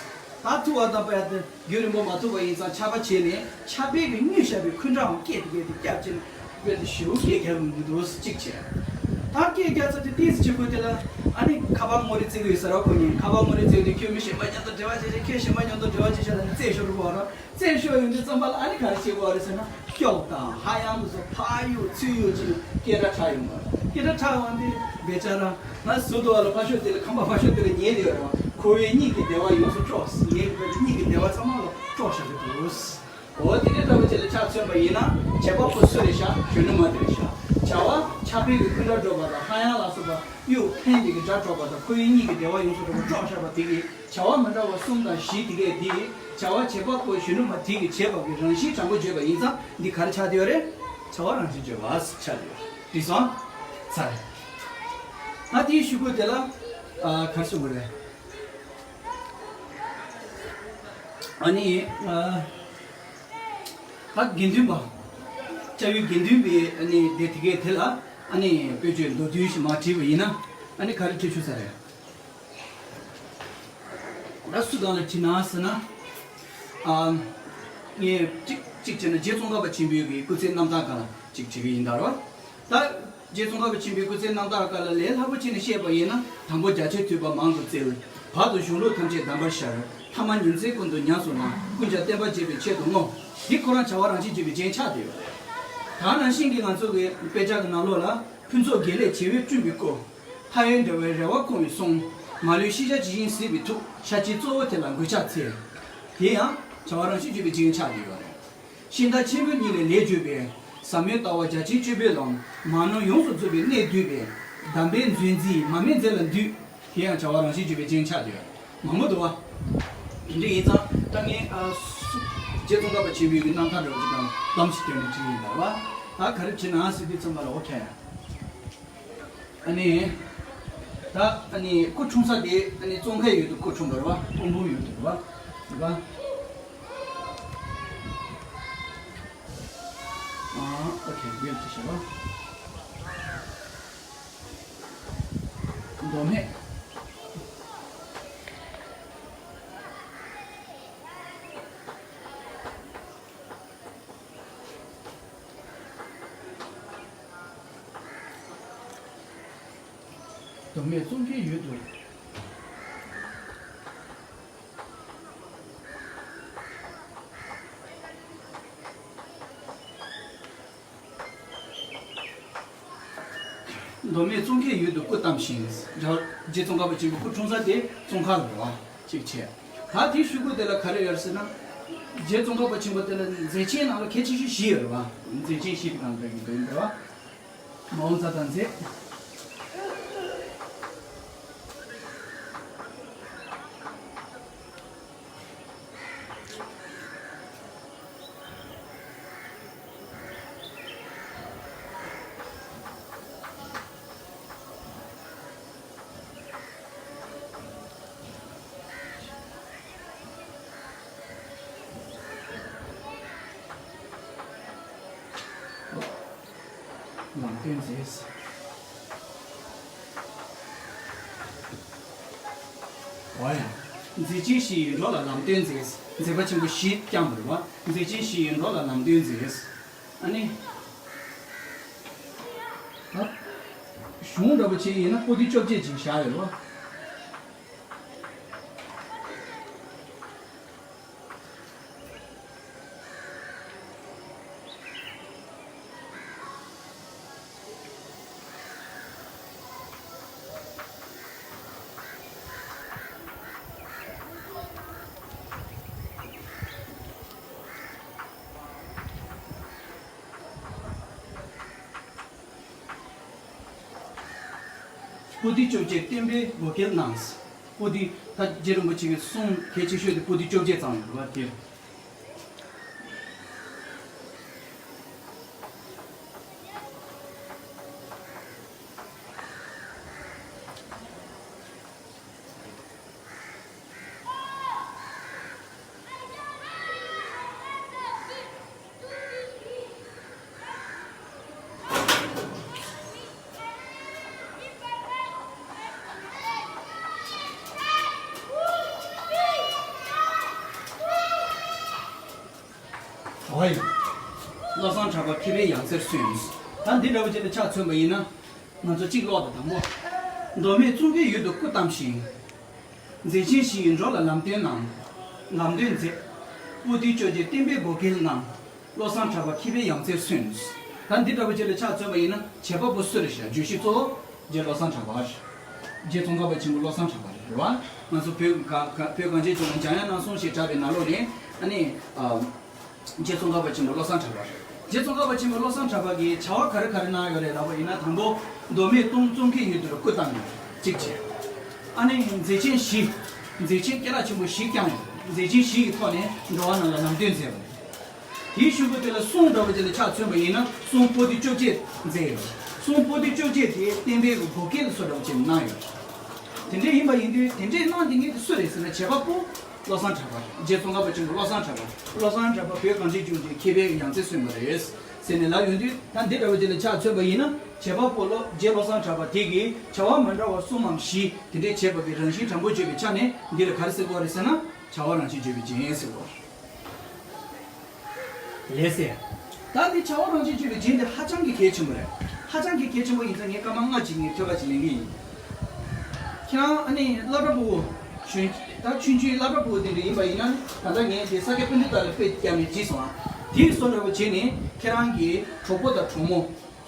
ད་ཐུག་པ་དང་པ་ཡ་དེ་རྒྱུན་རིང་པོ་མ་ཐུག་པ་ཡིན་ཙང་ཆར་པ་བྱས་ནས་ཆར་པས་གི་མྱོས་བཞག་པའི་འཁུན་སྒྲའང་སྐད་དེ་སྐད་དེ་སྐྱབས་ཅིག་དཔེ་དེ་ཞེ་པོ་སྐད་རྒྱག་གི་འདུག་གཅིག་བྱས། ད་སྐད་རྒྱག་ཚར་དུས་ཏོག་ཙམ་ཕྱི་ཁུལ་དེ་ལ་ཨ་ནི་ཁ་པར་ངོ་རེ་བཙལ་གི་ཡོད་ས་ར། ཁོ་གཉིས་ཁ་པར་ངོ་རེ་བཙལ་དུས་ཁྱོད་མི་གཞན་པ་མཉམ་དུ་འབྲེལ་བ་བྱེད་ཤག་ཁྱོད་གཞན་པ་མཉམ་དུ་འབྲེལ་བ་བྱེད་ཤག་ལབ་ནས་རྩེད་ཤོར་གི་བ་ར། རྩེད་ཤོར་ཡོང་དུས་ཙམ་པ་ལ་ཨ་ནི་ག་རེ་བྱེད་དགོས་རེད་ཟེར་ན། སྐྱོགས་དང་ཧ་ཡང་དུ་སོ་ཕ་ཡུ་ཚུ་ཡུ་ཅིག་སྐད་སྒྲ་གྲགས་ཡོང་བ། སྐད་སྒྲ་གྲགས་ཡོང་དུས་བེ་ཅ་ར་ང་ཟུར་དུ་བ་ལ་ཕ་ཤོད་དེ་ལ་ཁང་པ་ཕ་ཤོད་དེ་ལ་ཉལ་དེ་ཡོད་རེད་བ། ཁོ་བོའི་གཉིད་ཀྱི་བདེ་བ་ཡོངས་སུ་དཀྲོགས། ངའི་གཉིད་ཀྱི་བདེ་བ་ཚང་མ་ལ་དཀྲོགས་བཞག་གི་འདུག་འོ་དེ་འདྲའི་ལྟ་བུ་ཅིག་ལ་ཆ་མཚོན་པ་ཡིན་ན་བྱེད་པ་པོ་སུ་རེད་ཤག་གཞོན་ནུ་མ་དེ་རེད་ཤག་བྱ་བ་ཆར་པའི་གི་འཁུན་སྒྲ་སྒྲོག་པ་དང་ཧ་ཡང་ལ་སོགས་པ་གཡུ་འཕེན་པའི་གི་སྒྲ་སྒྲོག་པ་དང་ཁོ་བོའི་གཉིད་ཀྱི་བདེ་བ་ཡོངས་སུ་དཀྲོགས་པ་དཀྲོགས་བཞག་པ་དེ་གིས། བྱ་བ་མི་འདྲ་བ་གསུམ་དང་བཞི་དེ་གས་དེ། བྱ་བ་བྱེད་པ་པོ་གཞོན་ནུ་མ་དེ་གིས་བྱས་པ་གི་རང་བཞིན་དྲང་པོ་བརྗོད་པ་ཡིན་ཙང་འདི་ག་རེ་ཆགས་བསྡད་ཡོད་རེད། བྱ་བ་རང་བཞིན་བརྗོད་པ་ཆགས་བསྡད་ཡོད་རེད། འགྲིག་སོང་། ཚར། ད་དེའི་གཞུག་གུ་དེ་ལ་ཨ་ག་རེ་ཟེར་དགོས་རེད། ཨ་ནི་ཨ་ད་དགེ་འདུན་པ། སྐྱབས་ཡུལ་དགེ་འདུན་པའི་ཨ་ནི་དེ་དེ་གས་དེ་ལ་ཨ་ནི་དཔེ་བརྗོད་མདོར་བསྡུས་ཤིག་མར་བྲིས་པ་ཡིན་ན་ཨ་ནི་ག་རེ་བྲིས་ཆོག་ས་རེད། ད་སུ་དང་ལ་བྲིས་ན་ཟེར་ན། ཨ། ངས་གཅིག་གཅིག་བྱས་ན་རྗེ་ཙོང་ཁ་པ་ཆེན་པོའི་གི་སྐུ་ཚེའི་རྣམ་ཐར་སྒང་ལ་གཅིག་བྲིས་གི་ཡིན་ད་རོ། ད་རྗེ་ཙོང་ཁ་པ་ཆེན་པོའི་སྐུ་ཚེའི་རྣམ་ཐར་སྒང་ལ་ལས་སླ་པོ་བྱས་ནས་བཤད་པ་ཡིན་ན། དང་པོ་རྒྱ་ཆེར་ཐོས་པ་མང་དུ་བཙལ། བར་དུ་གཞུང་ལུགས་ཐམས་ཅད་གདམས་པར་ཤར། ཐ་མ་ཉིན་མཚན་ཀུན་ཏུ་ཉམས་སུ་བླངས། ཀུན་ཀྱང་བསྟན་པ་རྒྱས་པའི་ཆེད་དུ་བསྔོ། འདི་ཁོ་རང་བྱ་བ་རང་བཞིན་བརྗོད་པའི་རྒྱན་ཆགས་བསྡད་ཡོད། ད་ནང་བཞིན་གྱི་ང་ཚོ་གི་དཔེ་ཆ་གི་ནང་ལོགས་ལ་ཕུན་ཚོགས་དགེ་ལེགས་བྱེ་བས་བསྐྲུན་པའི་སྐུ། ལྷ་ཡུལ་འདྲ་བའི་རེ་བ་སྐོང་བའི་གསུང་། མ་ལུས་ཤེས་བྱ་ཇི་བཞིན་གཟིགས་པའི་ཐུགས། ཤ་ཆེན་གཙོ་བོ་དེ་ལ་མགོས་ཕྱག་འཚལ། དེ་ཡང་བྱ་བ་རང་བཞིན་བརྗོད་པའི་རྒྱན་ཆགས་ཀྱི་ཡོད་རེད། ཤིང་རྟ་ཆེན་པོའི་སྙིང་ལས་ལས་གྱུར་པའི། ཟབ་མོའི་ལྟ་བ་རྒྱ་ཆེན་སྤྱོད་པའི་ལམ། མ་ནོར་ཡོངས་སུ་རྫོགས་པའི་གནད་བསྡུས་པའི། གདམས་པའི་མཛོད་འཛིན་མར་མེ་མཛད་ལ་འདུད། དེ་ཡང་བྱ་བ་རང་བཞིན་བརྗོད་པའི་རྒྱན་ཆགས་ཀྱི་ཡོད་རེད། མང་པོ་འདུག་བ། དེ་འདྲ་ཡིན་ཙང་ད་ངས་ཨ་སུ་རྗེ་ཙོང་ཁ་པ་ཆེན་པོའི་གི་རྣམ་ཐར་འདྲ་བོ་ཅིག་དང་གཏམ་ཞིག་སྟོན་ནས་ཅིག་ཡིན་པ་རེད་བ། ད་ག་རེ་བྱེད་ན་ཟེར་དུས་ཙམ་པ་ལ་འོ་ཁྱ་ཡ། ཨ་ནི། ད་ཨ་ནི་སྐུ་འཁྲུངས་ས་དེ་ཨ་ནི་ཙོང་ཁའི་ཡུལ་དུ་སྐུ་འཁྲུངས་པ་རེད་བ། སྤོ་འབུམ་ཡུལ་དུ་རེད་བ། རེད་བ། ཨ་ཨོ་ཁེ། ཡོད་ཅེས་བྱ་བ། མདོ་སྨད། མདོ་སྨད་ཙོང་ཁའི་ཡུལ་དུ། མདོ་སྨད་ཙོང་ཁའི་ཡུལ་དུ་སྐུ་བལྟམས་ཤིང་། རྗེ་ཙོང་ཁ་པ་ཆེན་པོའི་སྐུ་འཁྲུངས་ས་དེ་ཙོང་ཁ་ལ་རེད་བ། གཅིག་བྱས། ད་དེའི་གཞུག་གུ་དེ་ལ་ག་རེ་ཡོད་ཟེར་ན། རྗེ་ཙོང་ཁ་པ་ཆེན་པོ་དེ་ལ་མཛད་ཆེན་ནང་ལ་གལ་ཆེ་ཤོས་བཞི་ཡོད་རེད་བ། མཛད་ཆེན་བཞི་དེ་གང་འདྲ་ཡིན་པ་ཡིན་པ་རེད་བ། མ་འོངས་ས་དང་མཛད། ལམ་སྟོན་མཛད། འོ་ཡ། མཛད་ཆེན་བཞི་ཡིས་འགྲོ་ལ་ལམ་སྟོན་མཛད། མཛད་པ་ཆེན་པོ་བཞི་བསྐྱངས་པ་རེད་བ། མཛད་ཆེན་བཞི་ཡིས་འགྲོ་ལ་ལམ་སྟོན་མཛད། ཨ་ནི། ད་གཞུང་འདྲ་པོ་ཅིག་ཡིན་ན་པོ་ཏི་བཅོ་བརྒྱད་ཅིག་བཞག་ཡོད་རེད་བ། པོ་ཏི་བཅོ་བརྒྱད་བསྟན་པའི་བོད་སྐད་གནང་། པོ་ཏི་ད་རྗེ་རིན་པོ་ཆེ་གི་གསུང་གལ་ཆེ་ཤོས་དེ་པོ་ཏི་བཅོ་བརྒྱད་ཙམ་ཡོད་པ་དེ། ཨོའི། བློ་བཟང་གྲགས་པ་མཁས་པའི་ཡང་རྩེར་སོན། ད་འདི་འདྲ་བོ་ཅིག་ལ་ཆ་མཚོན་པ་ཡིན་ན། ང་ཚོ་གཅིག་ཀློག་དང་། དང་པོ། མདོ་སྨད་ཙོང་ཁའི་ཡུལ་དུ་སྐུ་བལྟམས་ཤིང་། མཛད་ཆེན་བཞི་ཡིས་འགྲོ་ལ་ལམ་སྟོན་གནང་། ལམ་སྟོན་མཛད། པོ་ཏི་བཅོ་བརྒྱད་བསྟན་པའི་བོད་སྐད་གནང་། བློ་བཟང་གྲགས་པ་མཁས་པའི་ཡང་རྩེར་སོན། ད་འདི་འདྲ་བོ་ཅིག་ལ་ཆ་མཚོན་པ་ཡིན་ན་བྱེད་པ་པོ་སུ་རེད་ཤག་བརྗོད་གཞི་གཙོ་བོ་རྗེ་བློ་བཟང་གྲགས་པ་རེད། རྗེ་ཙོང་ཁ་པ་ཆེན་པོ་བློ་བཟང་གྲགས་པ་རེད་བ། ང་ཚོ་བོད་གངས་གངས་བོད་གངས་ཅན་ལྗོངས་ལ་འཇམ་དབྱངས་སྣང་གསུམ་ཞེས་གྲགས་པའི་ནང་ལོགས་ནས་ཨ་ནི། རྗེ་ཙོང་ཁ་པ་ཆེན་པོ་བློ་བཟང་གྲགས་པ་རེད། རྗེ་ཙོང་ཁ་པ་ཆེན་པོ་བློ་བཟང་གྲགས་པ་གིས་བྱ་བ་ག་རེ་ག་རེ་གནང་ཡོད་རེད་ལབ་པ་ཡིན་ན། དང་པོ། མདོ་སྨད་ཙོང་ཙོང་ཁའི་ཡུལ་དུ་སྐུ་བལྟམས་ཡོད། གཅིག་བྱས། ཨ་ནི་མཛད་ཆེན་བཞི། མཛད་ཆེན་སྐད་གྲགས་ཆེན་པོ་བཞི་བསྐྱངས་ཡོད། མཛད་ཆེན་བཞི་ཡི་ཐོག་ནས་འགྲོ་བ་རྣམས་ལ་ལམ་སྟོན་མཛད་པ་རེད། དེའི་གཞུག་གུ་དེ་ལ་གསུང་འདྲ་བོ་ཅིག་ལ་ཆ་མཚོན་པ་ཡིན་ན་གསུང་པོ་ཏི་བཅོ་བརྒྱད་མཛད་ཡོད། གསུང་པོ་ཏི་བཅོ་བརྒྱད་དེ་བསྟན་པའི་བོད་སྐད་ལ་སོགས་འདྲ་བོ་ཅིག་གནང་ཡོད། དེ་འདྲ་ཡིན་པ་ཡིན་དུས་དེ་འདྲས་གནང་དེ་ངེད་དེ་སུ་རེད་ཟེར་ན་བྱེད་པ་པོ་བློ་བཟང་གྲགས་པ། རྗེ་ཙོང་ཁ་པ་ཆེན་པོ་བློ་བཟང་གྲགས་པ། བློ་བཟང་གྲགས་པ་བོད་གངས་ཅན་ལྗོངས་ཀྱི་མཁས་པའི་ཡང་རྩེར་སོན་པ་རེད་ཟེར་ནས་ལབ་ཡོང་དུས། ད་འདི་འདྲ་བོ་ཅིག་ལ་ཆ་མཚོན་པ་ཡིན་ན་བྱེད་པ་པོ་བློ་རྗེ་བློ་བཟང་གྲགས་པ་དེ་གིས་བྱ་བ་མ་འདྲ་བ་གསུམ་མམ་བཞི་དེ་འདྲས་བྱས་པ་གི་རང་བཞིན་དྲང་པོ་བརྗོད་པའི་ཆ་ནས་འདི་ལ་ག་རེ་ཟེར་དགོས་རེད་ཟེར་ན་བྱ་བ་རང་བཞིན་བརྗོད་པའི་རྒྱན་ཟེར་དགོས་རེད། ལགས་སེ། ད་འདི་བྱ་བ་རང་བཞིན་བརྗོད་པའི་རྒྱན་དེ་ཧ་ཅང་གི་གལ་ཆེན་པོ་རེད། ཧ་ཅང་གི་གལ་ཆེན་པོ་ཡིན་ཙང་ངས་སྐར་མ་ལྔ་ཅིག་ངས་ཐོད་པ་ཅིག་ལེན་གི་ཡིན། ཁྱེད་རང་ཨ་ནི་སློབ་གྲྭ་ཕྲུ་གུ། གཞོན། ད་ཆུང་ཆུང་སློབ་གྲྭ་ཕྲུ་གུ་དེ་འདྲ་ཡིན་པ་ཡིན་ན། ད་ལྟ་ངས་དེ་ས་སྐྱ་པཎྜི་ཏ་ལ་དཔེ་བརྒྱབ་ནས་བྲིས་སོང་ཨ། དེ་བཟོ་འདྲ་པོ་བྱས་ནས་ཁྱེད་རང་གི་གྲོགས་པོ་དང་གྲོགས་མོ།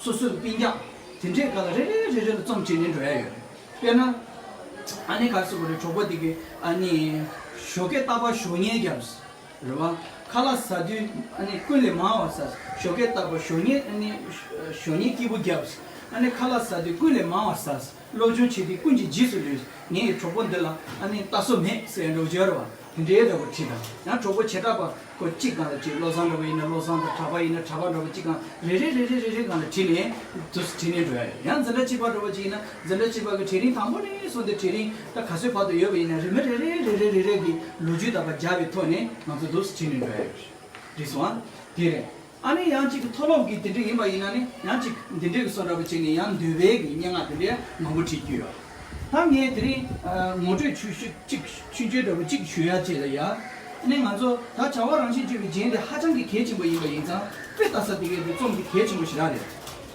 སོ་སོའི་སྤུན་ཀྱག་དེ་འདྲའི་སྒང་ལ་རེ་རེ་རེ་རེ་ལ་རྩོམ་བྱས་ནས་འགྲོ་ཡ་ཡོད་རེད། དཔེར་ན། ཨ་ནི་ག་རེ་ཟེར་དགོས་རེད། གྲོགས་པོ་དེ་གིས་ཨ་ནི། ཞོགས་ཀས་རྟག་པར་ཞོགས་ཉལ་བརྒྱབ། རེད་བ། ཁ་ལག་ཟ་དུས་ཨ་ནི་ཀུན་ལས་མང་བ་ཟ། ཞོགས་ཀས་རྟག་པར་ཞོགས་ཉལ་ཨ་ནི། ཞོགས་ཉལ་སྐྱིད་པོ་བརྒྱབ། ཨ་ནི་ཁ་ལག་ཟ་དུས་ཀུན་ལས་མང་བ་ཟ། སློབ་སྦྱོང་བྱེད་དུས་ཀུན་གྱི་རྗེས་སུ་ལུས། ངའི་གྲོགས་པོ་འདི་ལ་ཨ་ནི་ལྟ་སྲོལ་མེད་ཟེར་འགྲོ་རྒྱུ་རེད་བ། དེ་འདྲའི་འདྲ་པོ་བྲིས་དང་། ཡང་གྲོགས་པོ་བྱེ་བྲག་པ་ཁོ་གཅིག་སྒང་ལ་བྲིས། བློ་བཟང་འདྲ་པོ་ཡིན་ན་བློ་བཟང་དང་། གྲྭ་པ་ཡིན་ན་གྲྭ་པ་འདྲ་པོ་གཅིག་སྒང་རེ་རེ་རེ་རེ་རེ་རེ་སྒང་ལ་བྲིས་ནས་འདུག་སེ་བྲིས་ནས་འགྲོ་ཡ་རེད། ཡང་འཛིན་གྲྭ་གཅིག་པ་འདྲ་པོ་གཅིག་ཡིན་ན་འཛིན་གྲྭ་གཅིག་པ་གི་གྲལ་རིམ་དང་པོ་ནས་བཟུང་སྟེ་གྲལ་རིམ་ད་ག་ཚོད་བར་དུ་ཡོད་པ་ཡིན་ན་རེ་མི་རེ་རེ་རེ་རེ་རེ་རེ་གི་ལོ་རྒྱུས་དག་པ་སྦྱར་བའི་ཐོག་ནས་ང་ཚོ་འདུག་སེ་བྲིས་ནས་འགྲོ་ཡ་ཡོད་རེད། འགྲིག་སོང་ཨ། དེ་རེད། ཨ་ནི་ཡང་གཅིག་གི་མཐོ་སློབ་ཀྱི་དེ་འདྲ་ཡིན་པ་ཡིན་ན་ནི་ཡང་གཅིག་འདི་འདྲའི་གི་བཟོ་འདྲ་པོ་བྱས་ནས་ཡང་འདོད་པའི་གི་སྙན་ངག་དེ་འདྲའི་མང་པོ་བྲིས་རྒྱུ་ཡོད། ད་ངས་དེ་རིང་ངོ་སྤྲོད་ཆུང་ཆུང་གཅིག་ཆུང་ཆུང་འདྲ་པོ་གཅིག་ཞུ་ཡ་བྱས་ལ་ཡ། ཨ་ནི་ང་ཚོ་ད་བྱ་བ་རང་བཞིན་བརྗོད་པའི་རྒྱན་དེ་ཧ་ཅང་གི་གལ་ཆེན་པོ་ཡིན་པ་ཡིན་ཙང་དཔེ་ལྟ་ས་དེ་གའི་དེ་རྩོམ་གྱི་གལ་ཆེན་པོ་ཞེ་དྲག་རེད།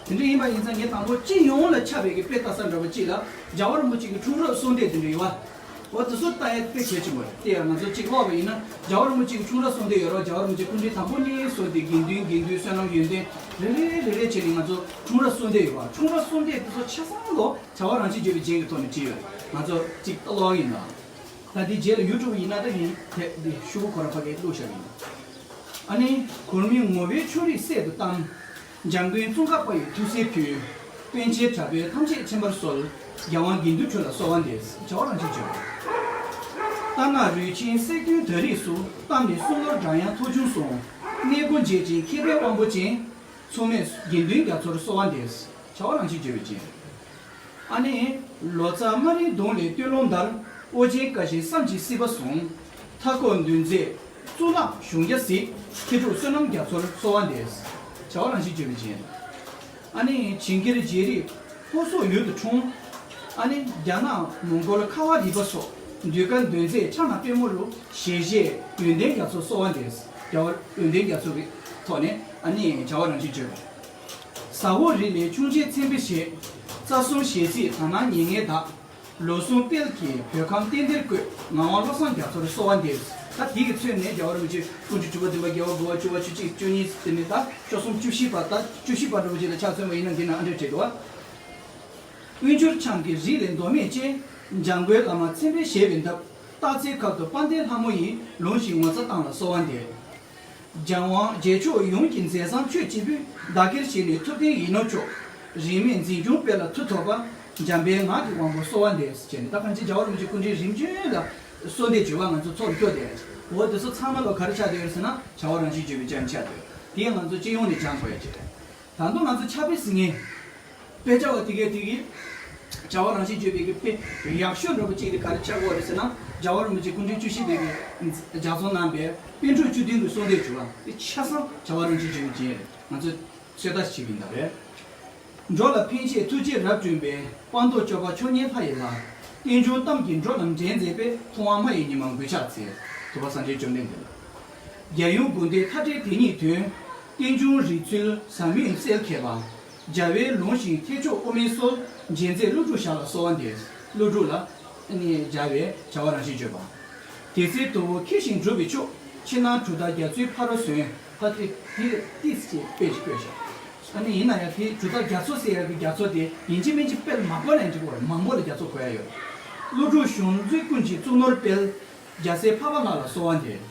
དེ་འདྲ་ཡིན་པ་ཡིན་ཙང་ངས་དང་པོ་སྤྱི་ཡོངས་ལ་ཁྱབ་པའི་གི་དཔེ་ལྟ་ས་འདྲ་པོ་གཅིག་ལ་རྒྱལ་བ་རིན་པོ་ཆེ་གི་འཁྲུངས་རབས་གསུང་དེབ་དེ་འདྲ་ཡོད་པ། འོ་དེ་ཚོ་ལྟ་ཡ་དཔེ་གལ་ཆེན་པོ་རེད། དེ་ཡང་ང་ཚོ་གཅིག་ཀློག་པ་ཡིན་ན་རྒྱལ་བ་རིན་པོ་ཆེའི་འཁྲུངས་རབས་གསུང་དེབ་ཡོད་རེད་བ། རྒྱལ་བ་རིན་པོ་ཆེ་སྐུ་ཕྲེང་དང་པོ་ནས་བཟུང་སྟེ་དགེ་འདུན་དགེ་འདུན་བསོད་ནམས་ཡོན་ཏན་རེ་རེ་རེ་རེ་བྱས་ནས་ང་ཚོ་འཁྲུངས་རབས་གསུང་དེབ་ཡོད་པ། འཁྲུངས་རབས་གསུང་དེབ་དེ་ཚོ་ཆ་ཚང་ལོ་བྱ་བ་རང་བཞིན་བརྗོད་པའི་རྒྱན་གྱི་ཐོག་ནས་བྲིས་ཡོད་རེད། ང་ཚོ་གཅིག་ལྟ་ཀློག་ཡིན་ལ། ད་འདི་རྗེས་ལ་ཡུ་ཊུབ་ཡིན་ན་ད་ཡིན་དེ་འདི་ཤོག་བུ་ཁོ་ར་ཕ་གིར་བླུགས་བཞག་ཡིན། ཨ་ནི་གུར་མོའི་ངོ་བོའི་ཕྱོགས་རིས་གསེབ་ཏུ་བལྟམས། འཇམ་མགོན་ཙོང་ཁ་པ་ཡི་ཐུགས་སྲས་ཕུལ། པཎ་ཆེན་དྲག་པོས་ཐམས་ཅད་མཁྱེན་པར་གསོལ། རྒྱལ་དབང་དགེ་འདུན་གྲུབ་ལ་གསོལ་བ་འདེབས། བྱ་བ་རང་བཞིན་བརྗོད་པ། རྟ་ནག་རུས་ཆེན་གསེར་སྐྱེམས་དར་རིས་སུ། བལྟམས་ནས་གསུང་ནོར་སྒྲ་དབྱངས་ཐོགས་བྱུང་གསུངས། གནས་སྒོ་འབྱེད་ཅིང་མཁས་པའི་དབང་པོ་ཅན། མཚུངས་མེད་དགེ་འདུན་རྒྱ་མཚོར་གསོལ་བ་འདེབས། བྱ་བ་རང་བཞིན་བརྗོད་པའི་རྒྱན། ཨ་ནི། ལོ་ཙཱ་དམའ་རིང་གདུང་ལས་སྟོད་ལུང་བརྡར། ཨོ་རྒྱན་བཀའ་བཞིན་བསམ་གྱིས་སྲིད་པ་བཟུང་། མཐའ་འཁོབ་འདུལ་མཛད་གཙུག་ལག་གཞུང་བརྒྱ་གཟིགས། མཁས་གྲུབ་བསོད་ནམས་རྒྱ་མཚོར་གསོལ་བ་འདེབས། བྱ་བ་རང་བཞིན་བརྗོད་པའི་རྒྱན། ཨ་ནི་ཇིང་གིར་རྗེ་རིགས་ཕོ་སོག་ཡུལ་དུ་འཁྲུངས། ཨ་ནི་རྒྱ་ནག་མོང་གོལ་ཁ་བ་རི་པ་སོགས་འདུལ་དཀའ་འདོན་མཛད་ཕྱག་ན་པདྨོ་རུ་ཞལ་བཞེས་ཡོན་ཏན་རྒྱ་མཚོར་གསོལ་བ་འདེབས། རྒྱལ་བ་ཡོན་ཏན་རྒྱ་མཚོ་གི་ཐོག་ནས་ཨ་ནི་བྱ་བ་རང་བཞིན་བརྗོད་པ། ཟ་ཧོར་རི་ལས་ཁྱུང་ཆེན་མཚན་དཔེ་བཞེས། རྩ་གསུམ་ཞལ་གཟིགས་དག་སྣང་མྱ་ངན་འདས། ལོ་གསུམ་དཔལ་གྱིས་བོད་ཁམས་བསྟན་འདིར་བཀོད། ངག་དབང་བློ་བཟང་རྒྱ་མཚོར་གསོལ་བ་འདེབས། ད་འདི་གི་ཚུལ་ནས་རྒྱལ་བ་རིན་པོ་ཆེ་སྐུ་ཕྲེང་དྲུག་པ་བདུན་པ་བརྒྱད་པ་དགུ་པ་བཅུ་པ་བཅུ་གཅིག་བཅུ་གཉིས་དེ་ནས་ད་བཅུ་གསུམ་བཅུ་བཞི་བར། ད་བཅུ་བཞི་བར་འདྲ་པོ་ཅིག་ལ་ཆ་མཚོན་པ་ཡིན་ན་འདི་ན་ཨ་འདྲས་བྲིས་འདུག་བ། དབོན་སྤྲུལ་འཆང་གི་རིགས་ལས་མདོ་སྨད་ཅན། འཇམ་མགོན་བླ་མ་མཚན་དཔེ་བཞེས་པའི་འདབས། སྟག་རྩེའི་ཁབ་ཏུ་དཔལ་ལྡན་ལྷ་མོ་ཡིས། ལུང་བཞིན་ངོ་ཚ་བཏང་ལ་གསོལ་བ་འདེབས། འཇམ་དབང་རྗེས་ཕྱོགས་ཡོངས་ཀྱི་མཛད་བཟང་ཆོས་སྤྱི་ཕུད། བདག་གིར་བཞེས་ནས་ཐུབ་བསྟན་ཡིད་ནོར་མཆོག་རིས་མེད་འཛིན་སྐྱོང་སྤེལ་ལ་མཐུ་ཐོབ་པ། འཇམ་པའི་ངག་གི་དབང་པོ་གསོལ་བ་འདེབས། ཟེར་ནས་ད་གང་ཅི་རྒྱལ་བ་རིན་པོ་ཆེ་སྐུ་ཕྲེང་རིམ་བྱོན་ལ་གསོལ་འདེབས་བྱོས་པ་ང་ཚོ་ཚོགས་ལ་སྐྱོར་དེ། འོ་དེ་ཚོ་ཚང་མ་ལོ་ག་རེ་ཆགས་བསྡད་ཡོད་ཟེར་ན་བྱ་བ་རང་བཞིན་བརྗོད་པའི་རྒྱན་ཆགས་བསྡད་ཡོད། དེ་ཡང་ང་ཚོ་སྤྱི་ཡོངས་ནས་སྦྱང་དགོས་ཡ་ཅིག་རེད། ད་དུང་ང་ཚོ་ཕྱག་དཔེ་གཟིགས་མཁན། དཔེ་ཆ་བ་དེ་གས་དེ་གིས། བྱ་བ་རང་བཞིན་བརྗོད་པའི་གི་དཔེ་ཡག་ཤོས་འདྲ་པོ་གཅིག་དེ་ག་རེ་ཆགས་ཀྱི་ཡོད་རེད་ཟེར་ན། རྒྱལ་བ་རིན་པོ་ཆེ་སྐུ་ཕྲེང་བཅུ་བཞི་པའི་གི་ལྗགས་རྩོམ་གནང་བའི་པཎ་གྲུབ་བཅུ་བདུན་གྱི་གསོལ་འདེབས་བྱུང་བ་དེ་ཆ་ཚང་བྱ་བ་རང་བཞིན་བརྗོད་པའི་རྒྱན་རེད། ང་ཚོས་ཚོད་ལྟ་བྱེད་ཀྱི་ཡིན་ད་རེད། འགྲོ་ལ་ཕན་བཞེས་ཐུགས་རྗེས་རབ་བསྐྲུན་པའི། སྤངས་རྟོགས་སྐྱོབ་པ་མཆོག་བརྙེས་ལྷ་ཡི་ལྷ། རྟེན་འབྱུང་གཏམ་གྱི་འགྲོ་རྣམས་འདྲེན་མཛད་པའི། ཐུབ་དབང་མ་ཡི་ཉི་མ་འགུལ་ཕྱག་འཚལ། ཐུབ་པ་སངས་རྒྱས་བཅོམ་ལྡན་འདས་ལ། རྒྱལ་ཡུམ་དགོངས་ལྡན་མཐའ་བྲལ་དེ་ཉིད་དོན། རྟེན་འབྱུང་རིགས་ཚུལ་ཟབ་མོའི་རྩལ་མཁས་པ། རྒྱལ་བའི་ལུང་བཞིན་ཐེག་མཆོག་དབུ་མའི་སྲོལ། འབྱེད་མཛད་ཀླུ་སྒྲུབ་ཞབས་ལ་གསོལ་བ་འདེབས། ཀླུ་སྒྲུབ་ལ་ནི་སྦྱར་བའི་བྱ་བ་རང་བཞིན་བརྗོད་པ། དེ་ཚེ་དོལ་པོ་མཁས་ཤིང་གྲུབ་པའི་མཆོག་ཕྱི་ནང་གྲུབ་མཐའ་རྒྱ་མཚོའི་ཕ་རོལ་སོན། ད་དེ་དེ་ཏིས་ཅེས་དཔེ་ཞིག་བཀོད་བཞག་ཨ་ནི་ཡིན་ན་ཡང་དེ་གྲུབ་མཐའ་རྒྱ་མཚོ་ཟེར་ཡག་གི་རྒྱ་མཚོ་དེ་ཡིན་གཅིག་མིན་གཅིག་དཔེ་མང་པོ་ལ་འགྲིག་གི་ཡོད་རེད། མང་པོ་ལ་རྒྱ་མཚོ་གོ་ཡ་ཡོད་རེད། ཀླུ་སྒྲུབ་གཞུང་འཛིན་ཀུན་གྱི་གཙུག་ནོར་དཔལ། རྒྱལ་སྲས་འཕགས་པ་ལྷ་ལ་གསོལ་བ་འདེབས།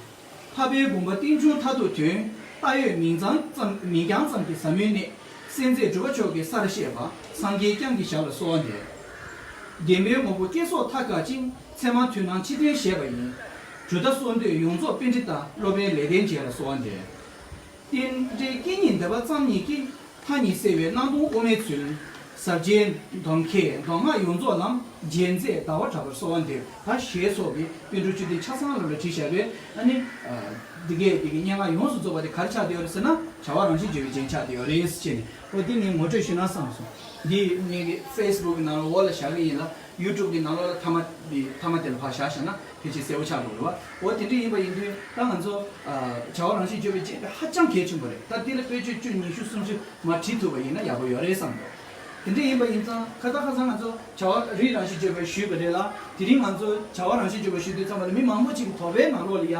འཕགས་པའི་དགོངས་པ་རྟེན་འབྱུང་མཐར་ཐུག་དོན། བཏགས་ཡོད་མིང་ཙམ་ཙམ་མིང་རྐྱང་ཙམ་གྱི་ཟབ་མོའི་གནད། གསལ་མཛད་གྲུབ་པ་མཆོག་གི་སར་བཤད་པ། སངས་རྒྱས་བསྐྱངས་ཀྱི་ཞབས་ལ་གསོལ་བ་འདེབས། བདེན་པའི་ངོ་བོ་བསྐྱེད་རྫོགས་མཐའ་བཀག་ཅིང་། ཚད་མ་མཐུན་སྣང་ཕྱི་དོན་བཞེད་པ་ཡིན། གྲུབ་མཐའ་སྲོལ་གཏོད་ཡོངས་རྫོགས་པཎྜི་ཏ། སློབ་དཔོན་ལེགས་ལྡན་འབྱེད་ལ་གསོལ་བ་འདེབས། རྟེན་འབྲེལ་རྐྱེན་ཉིད་འདོད་པ་ཙམ་ཉིད་ཀྱིས། མཐའ་གཉིས་སེལ་བའི་སྣང་སྟོང་དབུ་མའི་ཚུལ། ཟབ་རྒྱས་མདོ་མཁས་མདོ་སྔགས་ཡོངས་རྫོགས་ལམ། འབྱེད་མཛད་ཟླ་བ་གྲགས་པར་གསོལ་བ་འདེབས། ད་ཞེས་སོགས་ཀྱི་པཎ་གྲུབ་བཅུ་བདུན་ཆ་ཚང་ལ་ལ་བྲིས་བཞག་པའི་ཨ་ནི། འདི་གས་འདི་གི་སྙན་ངག་ཡོངས་སུ་རྫོགས་པ་དེ་ག་རེ་ཆགས་བསྡད་ཡོད་རེད་ཟེར་ན་བྱ་བ་རང་བཞིན་བརྗོད་པའི་རྒྱན་ཆགས་བསྡད་ཡོད་རེད་ཟེར་ནས། ཨོ་འདི་ངས་ངོ་སྤྲོད་ཞུས་ན་བསམ་སོང་། འདི་ངས་ཀྱི་ཕེ་སི་བུག་གི་ནང་ལ་འོག་ལ་བཞག་གི་ཡིན་ལ། ཡུ་ཊུབ་གི་ནང་ལོགས་ལ་མཐའ་མ་འདི་མཐའ་མ་དེ་ལ་ཕར་བཞག་བཞག་ན་ཕལ་ཆེར་གསལ་པོ་ཆགས་འགྲོ་རེད་བ། འོ་དེ་འདྲ་ཡིན་པ་ཡིན་དུས་ད་ང་ཚོ་བྱ་བ་རང་བཞིན་བརྗོད་པའི་རྒྱན་དེ་ཧ་ཅང་གལ་ཆེན་པོ་རེད། ད་འདི་ལ་དཔེ་ཆ་བཅུ་ཉི་ཤུ་སུམ་ཅུ་མར་བྲིས་ཐུབ་པ་ཡིན་ན་ཡག་པོ་ཡོད་རེད་བསམ་འདུག་དེ་འདྲ་ཡིན་པ་ཡིན་ཙང་ཁ་ད་ཁ་སང་ང་ཚོ་བྱ་བ་རིགས་རང་བཞིན་བརྗོད་པ་ཞུས་པ་རེད་ལ། དེ་རིང་ང་ཚོ་བྱ་བ་རང་བཞིན་བརྗོད་པ་ཞུ་དུས་ཙམ་པ་ལ་མི་མང་པོ་ཅིག་དོགས་པའི་ནང་ལོགས་ལ་ཡ།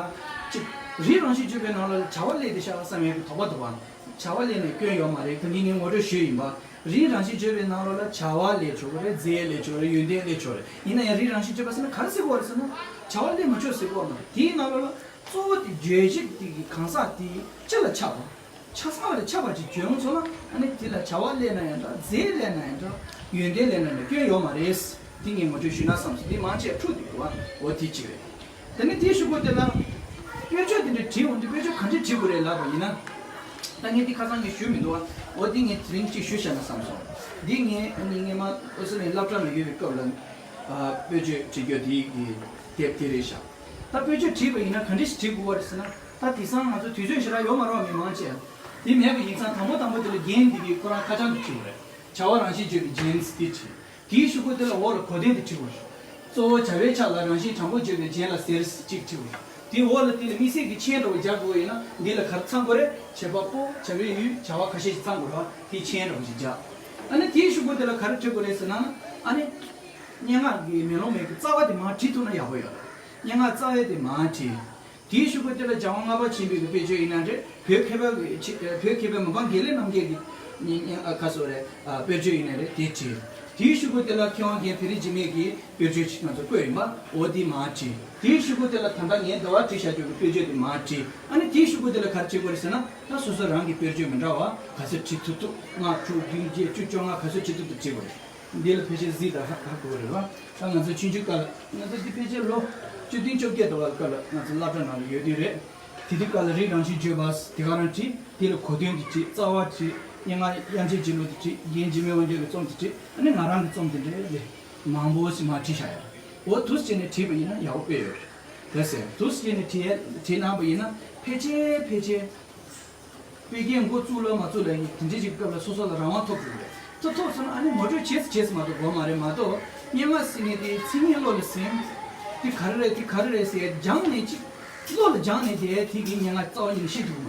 ཅིག་རིགས་རང་བཞིན་བརྗོད་པའི་ནང་ལོགས་ལ་བྱ་བ་སླེབས་བསྡད་ཤག་བསམ་ཡས་ཀྱི་དོགས་པ་འདུག་བ། བྱ་བ་སླེབས་ནས་སྐྱོན་ཡོད་མ་རེད། ད་གིན་ངས་ངོ་སྤྲོད་ཞུས་ཡིན་པ། རིགས་རང་བཞིན་བརྗོད་པའི་ནང་ལོགས་ལ་བྱ་བ་སླེབས་ཆོག་གི་རེད། རྫས་སླེབས་ཆོག་གི་རེད། ཡོན་ཏན་སླེབས་ཆོག་གི་རེད། ཡིན་ན་ཡང་རིགས་རང་བཞིན་བརྗོད་པ་ཟེར་ན་ག་རེ་ཟེར་གྱི་ཡོད་རེད་ཟེར་ན། བྱ་བ་སླེབས་མ་ཆོག་ཟེར་གྱི་ཡོད་མ་རེད། དེའི་ནང་ལོགས་ལ་གཙོ་བོ་དེ་བརྗོད་གཞི་དེ་གི་གང་ཟག་དེའི་སྤྱི་ལ་ཁྱབ་པ། ཆ་ཚང་བ་ལ་ཁྱབ་པ་ཅིག་བརྗོད་ཡོང་སོང་ན། ཨ་ནི་དེ་ལ་བྱ་བ་སླེབས་ན་ཡང་འདྲ། རྫས་སླེབས་ན་ཡང་འདྲ། ཡོན་ཏན་སླེབས་ན་ཡང་འདྲ། སྐྱོན་ཡོད་མ་རེད། དེ་ངས་ངོ་སྤྲོད་ཞུས་ན་བསམ་སོང་། དེ་མང་ཆེ་འཁྲུག་འདུག་བ། འོ་དེ་གཅིག་རེད། དེ་ནས་དེའི་གཞུག་གུ་དེ་ལ་དཔེར་བརྗོད་དེ་འདྲ་བྲིས་འོང་དུས་དཔེར་བརྗོད་ག་འདྲ་བྲིས་དགོས་རེད་ལབ་པ་ཡིན་ན། ད་ངས་འདི་ཁ་སང་ངས་ཞུས་མི་འདུག་བ། འོ་འདི་ངས་དེ་རིང་གཅིག་ཞུ་བྱས་ན་བསམ་སོང་། འདི་ངས་ཨ་ནི་སྔས་མ་ཨོ་སི་ལན་སློབ་གྲྭ་ནང་ཡོད་པའི་སྐབས་ལ་ཨ་དཔེར་བརྗོད་བྲིས་རྒྱུ་དེའི་གི་དེབ་དེ་རེད་ཤག་ད་དཔེར་བརྗོད་བྲིས་པ་ཡིན་ན་ག་འདྲ་ཞིག་བྲིས་དགོས་པ་རེད་ཟེར་ན། ད་དེང་སང་ང་ཚོ་དུས་ཚོད་ཞེ་དྲག་ཡོད་མ་རེད་བ། མི་མང་ཆེ་འདི་མེད་པ་ཡིན་ཙང་དང་པོ་དང་པོ་དེ་ལ་རྒྱན་འདི་གི་ཁོ་རང་ཁ་བྱང་དུ་བྲིས་པ་རེད། བྱ་བ་རང་བཞིན་བརྗོད་པའི་རྒྱན་འདི་བྲིས། དེའི་གཞུག་གུ་དེ་ལ་འོག་ལ་གོ་དོན་དེ་བྲིས་པ་རེད། གཙོ་བོ་བྱ་བའི་ཆ་ལ་རང་བཞིན་དྲང་པོ་བརྗོད་པའི་རྒྱན་ལ་ཟེར་གཅིག་བྲིས་པ་རེད། དེའི་འོག་ལ་དེ་ལ་དམིགས་བསལ་གྱི་མཆན་འདྲ་བོ་རྒྱག་དགོས་ཡིན་ན་འདི་ལ་ག་རེ་ཚང་དགོས་རེད། བྱེད་པ་པོ། བྱ་བའི་ཡུལ། བྱ་བ་ཁ་ཤས་ཤིག་ཚང་དགོས་རེད་བ། དེའི་མཆན་འདྲ་བོ་ཞིག་རྒྱག་ཨ་ནི་དེའི་གཞུག་གུ་དེ་ལ་ག་རེ་བྲིས་དགོས་རེད་ཟེར་ན། ཨ་ནི། སྙན་ངག་གི་མེ་ལོང་མའི་གི་རྩ་བ་དེ་མར་བྲིས་ཐུབ་ན་ཡག་པོ་ཡོད་རེད། སྙན་ངག་རྩ་བའི་དེ་མར་བྲིས། དེའི་གཞུག་གུ་དེ་ལ་སྦྱང་བ་ལྔ་པ་ཆེན་པོའི་གི་དཔེར་བརྗོད་ཡིན་ན་འདྲ། བོད་མཁས་པའི་གི་ཆེ་བོད་མཁས་པའི་མི་ཕམ་དགེ་ལེགས་རྣམ་རྒྱལ་གྱི་ཨ་ཁ་སོ་རེད། དཔེར་བརྗོད་ཡིན་ན་རེད། དེ་བྲིས། དེའི་གཞུག་གུ་དེ་ལ་མཁས་དབང་རྒན་བེ་རི་འཇིགས་མེད་ཀྱི་དཔེར་བརྗོད་ཅིག་ང་ཚོ་བཀོད་ཡིན་པ། འོ་དེ་མར་བྲིས། དེའི་གཞུག་གུ་དེ་ལ་ད་ལྟ་ངས་འདི་བ་བྲིས་བཞག་རྒྱུ་གི་དཔེར་བརྗོད་དེ་མར་བྲིས། ཨ་ནི་དེའི་གཞུག་གུ་དེ་ལ་ག་རེ་བྲིས་དགོས་རེད་ཟེར་ན། ད་སོ་སོ་རང་གི་དཔེར་བརྗོད་མི་འདྲ་བ་ག་ཚོད་བྲིས་ཐུབ་ཐུབ། ལྔ་དྲུག་བདུན་བརྒྱད་བཅུ་བཅོ་ལྔ་ག་ཚོད་བྲིས་ཐུབ་ཐུབ་བྲིས་དགོས་རེད། འདི་ལ་ཕལ་ཆེར་གཟིགས་དང་ཧ་གོ་རེད་བ། ད་ང་ཚོ་ཆུང་ཆུང་སྐབས་ལ་ང་ཚོ་འདི་ཕལ་ཆེར་ལོ་བཅུ་བདུན་བཅོ་བརྒྱད་དུ་བ་སྐབས་ལ་ང་ཚོ་སློབ་གྲྭ་ནང་ལ་ཡོད་དུས་རེད། དེ་དུས་སྐབས་ལ་རིགས་རང་བཞིན་བརྗོད་པ་དེ་ག་རང་བྲིས། དེ་ལ་གོ་དོན་དེ་བྲིས། རྩ་བ་བྲིས། སྙན་ངག་དབྱངས་ཅན་གྱི་ལོ་དེ་བྲིས། རྒན་འཇིགས་མེད་དབང་རྒྱལ་གྱི་རྩོམ་དེ་བྲིས། ཨ་ནི་ང་རང་གི་རྩོམ་དེ་འདྲ་རེད། མང་པོ་ཞིག་མར་བྲིས་བཞག་ཡོད། འོ་དུས་བྱས་ནས་བྲིས་པ་ཡིན་ན་ཡག་པོ་དཔེ་ཡོད་རེད། དེ་ཟེར་དུས་བྱས་ནས་བྲིས་བྲིས་གནང་པ་ཡིན་ན་ཕལ་ཆེར་ཕལ་ཆེར། དཔེ་སྐྱེལ་འགོ་བཙུགས་ལ་མ་བཙུགས་ལ་ཡིན། དེ་འདྲའི་ཅིག་སྐབས་ལ་སོ་སོ་ལ་རང་དབང་ཐོབ་དགོས་རེད། ཐོབ་ཐོབ་སོང་ན་ཨ་ནི་ངོ་སྤྲོད་བྱེད་སུ་བྱེད་སུ་མ་གཏོགས་དགོས་མ་རེད། མ་གཏོགས་སྙན་ངག་ཟེར་མཁན་དེ་མཚན་ཉིད་བློ་ལ་ཟིན། དེ་ག་རེ་རེད། དེ་ག་རེ་རེད་ཟེར་སྦྱངས་ནས་ཅིག་བློ་ལ་སྦྱངས་ནས་དེ་དེ་གི་སྙན་ངག་རྩ་བ་ཉིད་ནས་ཤེས་ཐུབ་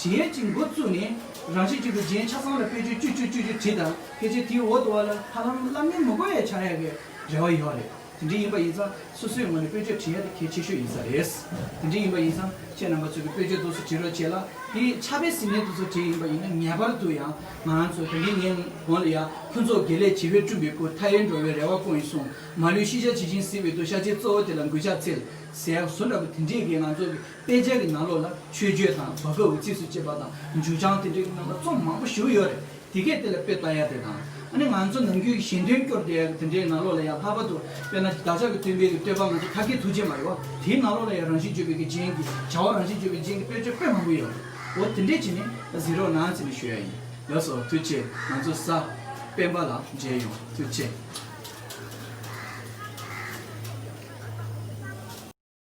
ཀྱི་མ་རེད། བྱེད་ཅིག་འགོ་བཙུགས་ནས་རང་བཞིན་གྱིས་པའི་རྒྱན་ཆ་ཚང་ལ་དཔེར་བརྗོད་བཅུ་བཅུ་བཅུ་བཅུ་བྲིས་དང་། ཕལ་ཆེར་དེའི་འོག་ཏུ་བ་ལ་ཧ་ལམ་བསླབ་གཉེར་མི་དགོས་ཡ་ཆགས་ཡ་གི་རེ་བ་ཡོད་རེད། དེ་འདྲ་ཡིན་པ་ཡིན་ཙང་སོ་སོའི་ངོས་ནས་དཔེར་བརྗོད་བྲིས་ཡ་དེ་གལ་ཆེ་ཤོས་ཡིན་ས་རེད། དེ་འདྲ་ཡིན་པ་ཡིན་ཙང་ཁྱེད་རྣམ་པ་ཚོས་ཀྱི་དཔེར་བརྗོད་དུས་སུ་བྲིས་རོགས་བྱེད་ལ། དེ་ཕྱག་དཔེ་ཟེར་མཁན་དུས་སུ་བྲིས་ཡིན་པ་ཡིན་ན་ངེས་པར་དུ་ཡང་ང་རང་ཚོ་དེ་འདྲའི་ངའི་གོང་ལ་ཡ་ཕུན་ཚོགས་དགེ་ལེགས་བྱིས་པའི་སྤྲིན་པའི་སྐུ། མཐའ་ཡས་འགྲོ་བའི་རེ་བ་སྐོང་བའི་གསུང་། མ་ལུས་ཤེས་བྱ་ཇི་བཞིན་གཟིགས་པའི་མདོ། ཤཱཀྱའི་གཙོ་བོ་དེ་ལ་གུས་ཕྱག་འཚལ་ཟེར་ཡ་བཟོ་འདྲ་པོ་དེ་འདྲའི་གི་ང་ཚོ་གི་དཔེ་ཆ་གི་ནང་ལོགས་ལ་མཆོད་བརྗོད་དང་བ་ཀ་འུ་ཚིགས་སུ་བཅད་པ་དང་མཇུག་བྱང་དེ་འདྲའི་གི་ནང་ལ་རྩོམ་མང་པོ་ཞིག་ཡོད་རེད། དེ་གས་དེ་ལ་དཔེ་ལྟ་ཡ་དེ་དང་། ཨ་ནི་ང་ཚོ་ནམ་རྒྱུན་གྱི་ཞལ་འདོན་སྐྱོར་དེ་དེ་འདྲའི་ནང་ལོགས་ལ་ཡང་ལྷག་པར་དུ་དཔེར་ན་བདག་ཅག་གི་སྟོན་པའི་གི་བསྟོད་པ་ང་ཚོ་ཁ་སྐད་ཐུགས་རྗེ་མ་ཡོད་པ། དེའི་ནང་ལོགས་ལ་ཡང་རང་བཞིན་བརྗོད་པའི་གི་རྒྱན་གྱི་བྱ་བ་རང་བཞིན་བརྗོད་པའི་རྒྱན་གྱི་དཔེར་བརྗོད་དཔེ་མང་པོ་ཡོད་རེད། འོ་དེ་འདྲས་བྱས་ནས་གཟིགས་རོགས་གནང་ཟེར་ནས་ཞུ་ཡ་ཡིན། ལགས་སོ། ཐུགས་རྗེ་ཆེ། ང་ཚོ་གཟའ་སྤེན་པ་ལ་མཇལ་ཡོང་། ཐུགས་རྗེ་ཆེ།